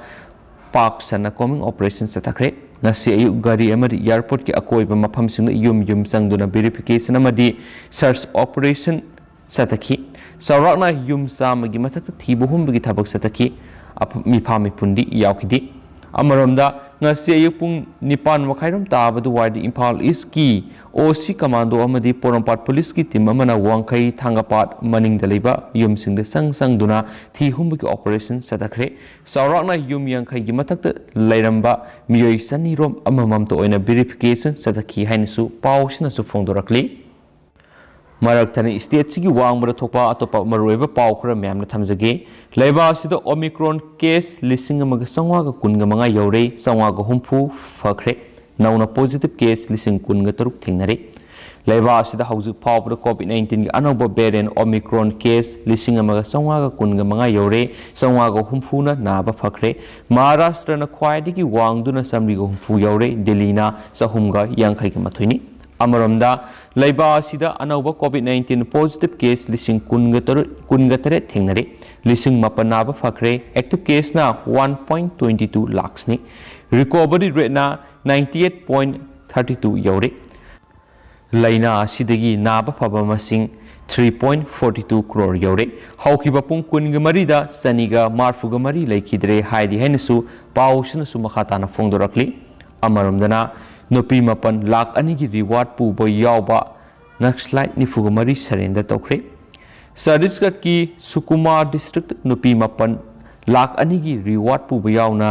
ꯄꯥꯛ ꯁꯟꯅ combing operation ꯆꯠꯊꯈ꯭ꯔꯦ꯫ ꯉꯁꯤ ꯑꯌꯨꯛ ꯒꯥꯔꯤ ꯑꯃꯗꯤ airportꯀꯤ ꯑꯀꯣꯏꯕ ꯃꯐꯝꯁꯤꯡꯗ ꯌꯨꯝ ꯌꯨꯝ ꯆꯪꯗꯨꯅ verification ꯑꯃꯗꯤ search operation ꯆꯠꯊꯈꯤ꯫ ꯆꯥꯎꯔꯥꯛꯅ ꯌꯨꯝ ꯆꯥꯝꯃꯒꯤ ꯃꯊꯛꯇ ꯊꯤꯕ ꯍꯨꯝꯕꯒꯤ ꯊꯕꯛ ꯆꯠꯊꯈꯤ꯫ ꯑꯐ-, ꯃꯤꯐꯥ ꯃꯤꯄꯨꯟꯗꯤ ꯌꯥꯎꯈꯤꯗꯦ꯫ ꯑꯃꯔꯣꯝꯗ, ꯉꯁꯤ ꯑꯌꯨꯛ ꯄꯨꯡ ꯅꯤꯄꯥꯟ ꯃꯈꯥꯏꯔꯣꯝ ꯇꯥꯕ ꯑꯗꯨꯋꯥꯏꯗ ꯏꯝꯐꯥꯜ Eastꯀꯤ O C commando ꯑꯃꯗꯤ ꯄꯣꯔꯣꯝꯄꯥꯠ Policeꯀꯤ team ꯑꯃꯅ ꯋꯥꯡꯈꯩ ꯊꯥꯡꯒꯄꯥꯠ ꯃꯅꯤꯡꯗ ꯂꯩꯕ ꯌꯨꯝꯁꯤꯡꯗ ꯆꯪ ꯆꯪꯗꯨꯅ ꯊꯤ ꯍꯨꯝꯕꯒꯤ operation ꯆꯠꯊꯈ꯭ꯔꯦ꯫ ꯆꯥꯎꯔꯥꯛꯅ ꯌꯨꯝ ꯌꯥꯡꯈꯩꯒꯤ ꯃꯊꯛꯇ ꯂꯩꯔꯝꯕ ꯃꯤꯑꯣꯏ ꯆꯅꯤꯔꯣꯝ ꯑꯃꯃꯝꯇ ꯑꯣꯏꯅ verification ꯆꯠꯊꯈꯤ ꯍꯥꯏꯅꯁꯨ ꯄꯥꯎꯁꯤꯅꯁꯨ ꯐꯣꯡꯗꯣꯔꯛꯂꯤ꯫ ꯃꯔꯛ ꯊꯠꯅ stateꯁꯤꯒꯤ ꯋꯥꯡꯃꯗ ꯊꯣꯛꯄ ꯑꯇꯣꯞꯄ ꯃꯔꯨꯑꯣꯏꯕ ꯄꯥꯎ ꯈꯔ ꯃꯌꯥꯝꯅ ꯊꯝꯖꯒꯦ꯫ ꯂꯩꯕꯥꯛ ꯑꯁꯤꯗ Omicron case ꯂꯤꯁꯤꯡ ꯑꯃꯒ ꯆꯥꯝꯃꯉꯥꯒ ꯀꯨꯟꯒ ꯃꯉꯥ ꯌꯧꯔꯦ, ꯆꯥꯝꯃꯉꯥꯒ ꯍꯨꯝꯐꯨ ꯐꯈ꯭ꯔꯦ꯫ ꯅꯧꯅ positive case ꯂꯤꯁꯤꯡ ꯀꯨꯟꯒ ꯇꯔꯨꯛ ꯊꯦꯡꯅꯔꯦ꯫ ꯂꯩꯕꯥꯛ ꯑꯁꯤꯗ ꯍꯧꯖꯤꯛ ꯐꯥꯎꯕꯗ COVID nineteenꯒꯤ ꯑꯅꯧꯕ variant Omicron case ꯂꯤꯁꯤꯡ ꯑꯃꯒ ꯆꯥꯝꯃꯉꯥꯒ ꯀꯨꯟꯒ ꯃꯉꯥ ꯌꯧꯔꯦ, ꯆꯥꯝꯃꯉꯥꯒ ꯍꯨꯝꯐꯨꯅ ꯅꯥꯕ ꯐꯈ꯭ꯔꯦ꯫ ꯃꯍꯥꯔꯥꯁꯇ꯭ꯔꯅ ꯈ꯭ꯋꯥꯏꯗꯒꯤ ꯋꯥꯡꯗꯨꯅ ꯆꯥꯝꯃꯔꯤꯒ ꯍꯨꯝꯐꯨ ꯌꯧꯔꯦ, ꯗꯤꯜꯂꯤꯅ ꯆꯍꯨꯝꯒ ꯌꯥꯡꯈꯩꯒ ꯃꯥꯊꯣꯏꯅꯤ꯫ ꯑꯃꯔꯣꯝꯗ, ꯂꯩꯕꯥꯛ ꯑꯁꯤꯗ ꯑꯅꯧꯕ COVID nineteen positive case ꯂꯤꯁꯤꯡ ꯀꯨꯟꯒ ꯇꯔꯨꯛ, ꯀꯨꯟꯒ ꯇꯔꯦꯠ ꯊꯦꯡꯅꯔꯦ, ꯂꯤꯁꯤꯡ ꯃꯥꯄꯟ ꯅꯥꯕ ꯐꯈ꯭ꯔꯦ, active caseꯅ one point twenty two lakhsꯅꯤ, recovery rateꯅ ninety eight point thirty two ꯌꯧꯔꯦ꯫ ꯂꯥꯏꯅꯥ ꯑꯁꯤꯗꯒꯤ ꯅꯥꯕ ꯐꯕ ꯃꯁꯤꯡ three point forty two crore ꯌꯧꯔꯦ꯫ ꯍꯧꯈꯤꯕ ꯄꯨꯡ ꯀꯨꯟꯒ ꯃꯔꯤꯗ ꯆꯅꯤꯒ ꯃꯔꯤꯐꯨꯒ ꯃꯔꯤ ꯂꯩꯈꯤꯗ꯭ꯔꯦ ꯍꯥꯏꯔꯤ ꯍꯥꯏꯅꯁꯨ ꯄꯥꯎꯁꯤꯅꯁꯨ ꯃꯈꯥ ꯇꯥꯅ ꯐꯣꯡꯗꯣꯔꯛꯂꯤ꯫ ꯑꯃꯔꯣꯝꯗꯅ, ꯅꯨꯄꯤ ꯃꯥꯄꯟ ꯂꯥꯈ ꯑꯅꯤꯒꯤ ꯔꯤꯋꯥꯔꯗ ꯄꯨꯕ ꯌꯥꯎꯕ ꯅꯛꯁꯂꯥꯏꯠ ꯅꯤꯐꯨꯒ ꯃꯔꯤ ꯁꯔꯦꯟꯗꯔ ꯇꯧꯈ꯭ꯔꯦ꯫ ꯆꯇꯤꯁꯒꯔꯀꯤ ꯁꯨꯀꯨꯃꯥ ꯗꯤꯁꯇ꯭ꯔꯤꯛꯇ ꯅꯨꯄꯤ ꯃꯥꯄꯟ ꯂꯥꯈ ꯑꯅꯤꯒꯤ ꯔꯤꯋꯥꯔꯗ ꯄꯨꯕ ꯌꯥꯎꯅ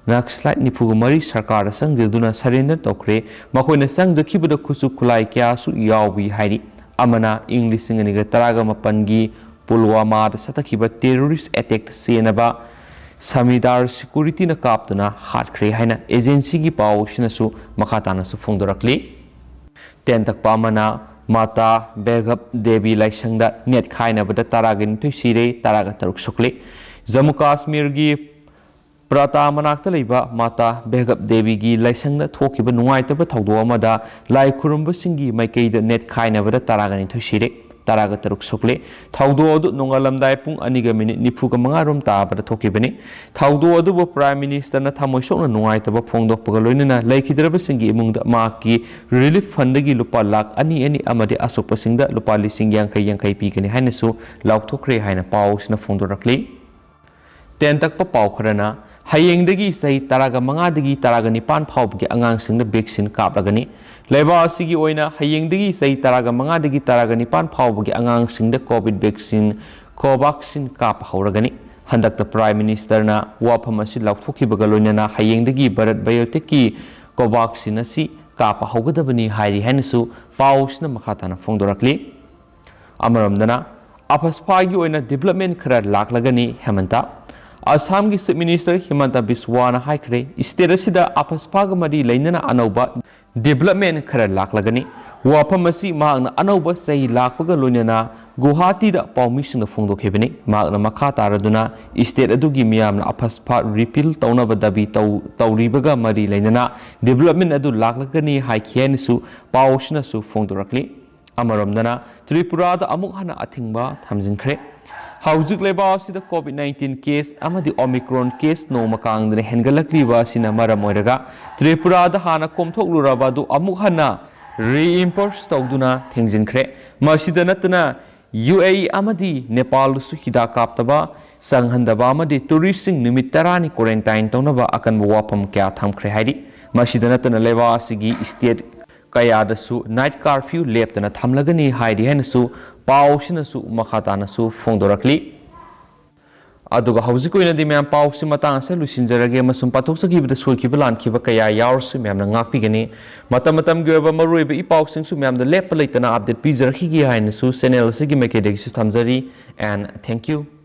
ꯅꯛꯁꯂꯥꯏꯠ ꯅꯤꯐꯨꯒ ꯃꯔꯤ ꯁꯔꯀꯥꯔꯗ ꯆꯪꯖꯗꯨꯅ ꯁꯔꯦꯟꯗꯔ ꯇꯧꯈ꯭ꯔꯦ꯫ ꯃꯈꯣꯏꯅ ꯆꯪꯖꯈꯤꯕꯗ ꯈꯨꯠꯁꯨ ꯈꯨꯠꯂꯥꯏ ꯀꯌꯥꯁꯨ ꯌꯥꯎꯏ ꯍꯥꯏꯔꯤ꯫ ꯑꯃꯅ ꯏꯪ ꯂꯤꯁꯤꯡ ꯑꯅꯤꯒ ꯇꯔꯥꯒ ꯃꯥꯄꯟꯒꯤ ꯄꯨꯜꯋꯥꯃꯥꯗ ꯆꯠꯊꯈꯤꯕ ꯇꯦꯔꯣꯔꯤꯁ ꯑꯦꯇꯦꯛꯇ ꯆꯦꯟꯅꯕ ꯁꯃꯤꯗꯥꯔ ꯁꯤꯀ꯭ꯌꯨꯔꯤꯇꯤꯅ ꯀꯥꯞꯇꯨꯅ ꯍꯥꯠꯈ꯭ꯔꯦ ꯍꯥꯏꯅ ꯑꯦꯖꯦꯟꯁꯤꯒꯤ ꯄꯥꯎ ꯑꯁꯤꯅꯁꯨ ꯃꯈꯥ ꯇꯥꯅꯁꯨ ꯐꯣꯡꯗꯣꯔꯛꯂꯤ꯫ ꯇꯦꯟꯇꯛꯄ ꯑꯃꯅ ꯃꯥꯇꯥ ꯕꯦꯒꯞ ꯗꯦꯕꯤ ꯂꯥꯏꯁꯪꯗ ꯅꯦꯠꯈꯥꯏꯅꯕꯗ ꯇꯔꯥꯒ ꯅꯤꯊꯣꯏ ꯁꯤꯔꯦ, ꯇꯔꯥꯒ ꯇꯔꯨꯛ ꯁꯣꯛꯂꯦ꯫ ꯖꯝꯃꯨ ꯀꯥꯁꯃꯤꯔꯒꯤ ꯄ꯭ꯔꯥꯇꯥ ꯃꯅꯥꯛꯇ ꯂꯩꯕ ꯃꯥꯇꯥ ꯕꯦꯒꯞ ꯗꯦꯕꯤꯒꯤ ꯂꯥꯏꯁꯪꯗ ꯊꯣꯛꯈꯤꯕ ꯅꯨꯡꯉꯥꯏꯇꯕ ꯊꯧꯗꯣꯛ ꯑꯃꯗ ꯂꯥꯏ ꯈꯨꯔꯨꯝꯕꯁꯤꯡꯒꯤ ꯃꯥꯏꯀꯩꯗ ꯅꯦꯠꯈꯥꯏꯅꯕꯗ ꯇꯔꯥꯒ ꯅꯤꯊꯣꯏ ꯁꯤꯔꯦ, ꯇꯔꯥꯒ ꯇꯔꯨꯛ ꯁꯣꯛꯂꯦ꯫ ꯊꯧꯗꯣꯛ ꯑꯗꯨ ꯅꯣꯡꯉꯥꯜꯂꯝꯗꯥꯏ ꯄꯨꯡ ꯑꯅꯤꯒ ꯃꯤꯅꯤꯠ ꯅꯤꯐꯨꯒ ꯃꯉꯥ ꯔꯣꯝ ꯇꯥꯕꯗ ꯊꯣꯛꯈꯤꯕꯅꯤ꯫ ꯊꯧꯗꯣꯛ ꯑꯗꯨꯕꯨ ꯄ꯭ꯔꯥꯏꯝ ꯃꯤꯅꯤꯁꯇꯔꯅ ꯊꯃꯣꯏ ꯁꯣꯛꯅ ꯅꯨꯡꯉꯥꯏꯇꯕ ꯐꯣꯡꯗꯣꯛꯄꯒ ꯂꯣꯏꯅꯅ ꯂꯩꯈꯤꯗ꯭ꯔꯕꯁꯤꯡꯒꯤ ꯏꯃꯨꯡꯗ ꯃꯍꯥꯛꯀꯤ ꯔꯤꯂꯤꯐ ꯐꯟꯗꯒꯤ ꯂꯨꯄꯥ ꯂꯥꯈ ꯑꯅꯤ ꯑꯅꯤ ꯑꯃꯗꯤ ꯑꯁꯣꯛꯄꯁꯤꯡꯗ ꯂꯨꯄꯥ ꯂꯤꯁꯤꯡ ꯌꯥꯡꯈꯩ ꯌꯥꯡꯈꯩ ꯄꯤꯒꯅꯤ ꯍꯥꯏꯅꯁꯨ ꯂꯥꯎꯊꯣꯛꯈ꯭ꯔꯦ ꯍꯥꯏꯅ ꯄꯥꯎ ꯑꯁꯤꯅ ꯐꯣꯡꯗꯣꯔꯛꯂꯤ꯫ ꯇꯦꯟꯇꯛꯄ ꯄꯥꯎ ꯈꯔꯅ, ꯍꯌꯦꯡꯗꯒꯤ ꯆꯍꯤ ꯇꯔꯥꯒ ꯃꯉꯥꯗꯒꯤ ꯇꯔꯥꯒ ꯅꯤꯄꯥꯟ ꯐꯥꯎꯕꯒꯤ ꯑꯉꯥꯡꯁꯤꯡꯗ ꯚꯦꯛꯁꯤꯟ ꯀꯥꯞꯂꯒꯅꯤ꯫ ꯂꯩꯕꯥꯛ ꯑꯁꯤꯒꯤ ꯑꯣꯏꯅ ꯍꯌꯦꯡꯗꯒꯤ ꯆꯍꯤ ꯇꯔꯥꯒ ꯃꯉꯥꯗꯒꯤ ꯇꯔꯥꯒ ꯅꯤꯄꯥꯟ ꯐꯥꯎꯕꯒꯤ ꯑꯉꯥꯡꯁꯤꯡꯗ ꯀꯣꯚꯤꯗ ꯚꯦꯛꯁꯤꯟ ꯀꯣꯚꯥꯛꯁꯤꯟ ꯀꯥꯞꯄ ꯍꯧꯔꯒꯅꯤ꯫ ꯍꯟꯗꯛꯇ ꯄ꯭ꯔꯥꯏꯝ ꯃꯤꯅꯤꯁꯇꯔꯅ ꯋꯥꯐꯝ ꯑꯁꯤ ꯂꯥꯎꯊꯣꯛꯈꯤꯕꯒ ꯂꯣꯏꯅꯅ ꯍꯌꯦꯡꯗꯒꯤ ꯚꯥꯔꯠ ꯕꯥꯏꯑꯣꯇꯦꯛꯀꯤ ꯀꯣꯚꯥꯛꯁꯤꯟ ꯑꯁꯤ ꯀꯥꯞꯄ ꯍꯧꯒꯗꯕꯅꯤ ꯍꯥꯏꯔꯤ ꯍꯥꯏꯅꯁꯨ ꯄꯥꯎꯁꯤꯅ ꯃꯈꯥ ꯇꯥꯅ ꯐꯣꯡꯗꯣꯔꯛꯂꯤ꯫ ꯑꯃꯔꯣꯝꯗꯅ, ꯑꯐꯁꯐꯥꯒꯤ ꯑꯣꯏꯅ ꯗꯤꯕ꯭ꯂꯞꯃꯦꯟ ꯈꯔ ꯂꯥꯛꯂꯒꯅꯤ ꯍꯦꯃꯟꯇ꯫ ꯑꯁꯥꯝꯒꯤ ꯆꯤꯐ ꯃꯤꯅꯤꯁꯇꯔ ꯍꯤꯃꯟꯇ ꯕꯤꯁ꯭ꯋꯥꯅ ꯍꯥꯏꯈ꯭ꯔꯦ, ꯁ꯭ꯇꯦꯠ ꯑꯁꯤꯗ ꯑꯐꯁꯐꯥꯒ ꯃꯔꯤ ꯂꯩꯅꯅ ꯑꯅꯧꯕ ꯗꯤꯕ꯭ꯂꯞꯃꯦꯟ ꯈꯔ ꯂꯥꯛꯂꯒꯅꯤ꯫ ꯋꯥꯐꯝ ꯑꯁꯤ ꯃꯍꯥꯛꯅ ꯑꯅꯧꯕ ꯆꯍꯤ ꯂꯥꯛꯄꯒ ꯂꯣꯏꯅꯅ ꯒꯨꯋꯥꯍꯥꯇꯤꯗ ꯄꯥꯎꯃꯤꯁꯤꯡꯗ ꯐꯣꯡꯗꯣꯛꯈꯤꯕꯅꯤ꯫ ꯃꯍꯥꯛꯅ ꯃꯈꯥ ꯇꯥꯔꯗꯨꯅ ꯁ꯭ꯇꯦꯠ ꯑꯗꯨꯒꯤ ꯃꯤꯌꯥꯝꯅ ꯑꯐꯁꯐꯥ ꯔꯤꯄꯤꯜ ꯇꯧꯅꯕ ꯗꯥꯕꯤ ꯇꯧ-, ꯇꯧꯔꯤꯕꯒ ꯃꯔꯤ ꯂꯩꯅꯅ ꯗꯤꯕ꯭ꯂꯞꯃꯦꯟ ꯑꯗꯨ ꯂꯥꯛꯂꯒꯅꯤ ꯍꯥꯏꯈꯤ ꯍꯥꯏꯅꯁꯨ ꯄꯥꯎꯁꯤꯅꯁꯨ ꯐꯣꯡꯗꯣꯔꯛꯂꯤ꯫ ꯑꯃꯔꯣꯝꯗꯅ, ꯇ꯭ꯔꯤꯄꯨꯔꯥꯗ ꯑꯃꯨꯛ ꯍꯟꯅ ꯑꯊꯤꯡꯕ ꯊꯝꯖꯤꯟꯈ꯭ꯔꯦ꯫ ꯍꯧꯖꯤꯛ ꯂꯩꯕꯥꯛ ꯑꯁꯤꯗ ꯀꯣꯚꯤꯗ ꯅꯥꯏꯟꯇꯤꯟ ꯀꯦꯁ ꯑꯃꯗꯤ ꯑꯣꯃꯤꯀ꯭ꯔꯣꯟ ꯀꯦꯁ ꯅꯣꯡꯃ ꯀꯥꯡꯗꯅ ꯍꯦꯟꯒꯠꯂꯛꯂꯤꯕ ꯑꯁꯤꯅ ꯃꯔꯝ ꯑꯣꯏꯔꯒ ꯇ꯭ꯔꯤꯄꯨꯔꯥꯗ ꯍꯥꯟꯅ ꯀꯣꯝꯊꯣꯛꯂꯨꯔꯕ ꯑꯗꯨ ꯑꯃꯨꯛ ꯍꯟꯅ ꯔꯤꯏꯝꯄꯣꯔꯁ ꯇꯧꯗꯨꯅ ꯊꯤꯡꯖꯤꯟꯈ꯭ꯔꯦ꯫ ꯃꯁꯤꯗ ꯅꯠꯇꯅ ꯌꯨ ꯑꯦ ꯏ ꯑꯃꯗꯤ ꯅꯦꯄꯥꯜꯗꯁꯨ ꯍꯤꯗꯥꯛ ꯀꯥꯞꯇꯕ, ꯆꯪꯍꯟꯗꯕ ꯑꯃꯗꯤ ꯇꯨꯔꯤꯁꯁꯤꯡ ꯅꯨꯃꯤꯠ ꯇꯔꯥꯅꯤ ꯀ꯭ꯋꯥꯔꯦꯟꯇꯥꯏꯟ ꯇꯧꯅꯕ ꯑꯀꯟꯕ ꯋꯥꯐꯝ ꯀꯌꯥ ꯊꯝꯈ꯭ꯔꯦ ꯍꯥꯏꯔꯤ꯫ ꯃꯁꯤꯗ ꯅꯠꯇꯅ ꯂꯩꯕꯥꯛ ꯑꯁꯤꯒꯤ state ꯀꯌꯥꯗꯁꯨ night curfew ꯂꯦꯞꯇꯅ ꯊꯝꯂꯒꯅꯤ ꯍꯥꯏꯔꯤ ꯍꯥꯏꯅꯁꯨ ꯄꯥꯎꯁꯤꯅꯁꯨ ꯃꯈꯥ ꯇꯥꯅꯁꯨ ꯐꯣꯡꯗꯣꯔꯛꯂꯤ꯫ ꯑꯗꯨꯒ ꯍꯧꯖꯤꯛ ꯑꯣꯏꯅꯗꯤ ꯃꯌꯥꯝ ꯄꯥꯎꯁꯤ ꯃꯇꯥꯡ ꯑꯁꯤꯗ ꯂꯣꯏꯁꯤꯟꯖꯔꯒꯦ, ꯑꯃꯁꯨꯡ ꯄꯥꯊꯣꯛꯆꯈꯤꯕꯗ ꯁꯣꯏꯈꯤꯕ ꯂꯥꯟꯈꯤꯕ ꯀꯌꯥ ꯌꯥꯎꯔꯁꯨ ꯃꯌꯥꯝꯅ ꯉꯥꯛꯄꯤꯒꯅꯤ꯫ ꯃꯇꯝ ꯃꯇꯝꯒꯤ ꯑꯣꯏꯕ ꯃꯔꯨꯑꯣꯏꯕ ꯏ ꯄꯥꯎꯁꯤꯡꯁꯨ ꯃꯌꯥꯝꯗ ꯂꯦꯞꯄ ꯂꯩꯇꯅ update ꯄꯤꯖꯔꯛꯈꯤꯒꯦ ꯍꯥꯏꯅꯁꯨ channel ꯑꯁꯤꯒꯤ ꯃꯥꯏꯀꯩꯗꯒꯤꯁꯨ ꯊꯝꯖꯔꯤ꯫ And thank you꯫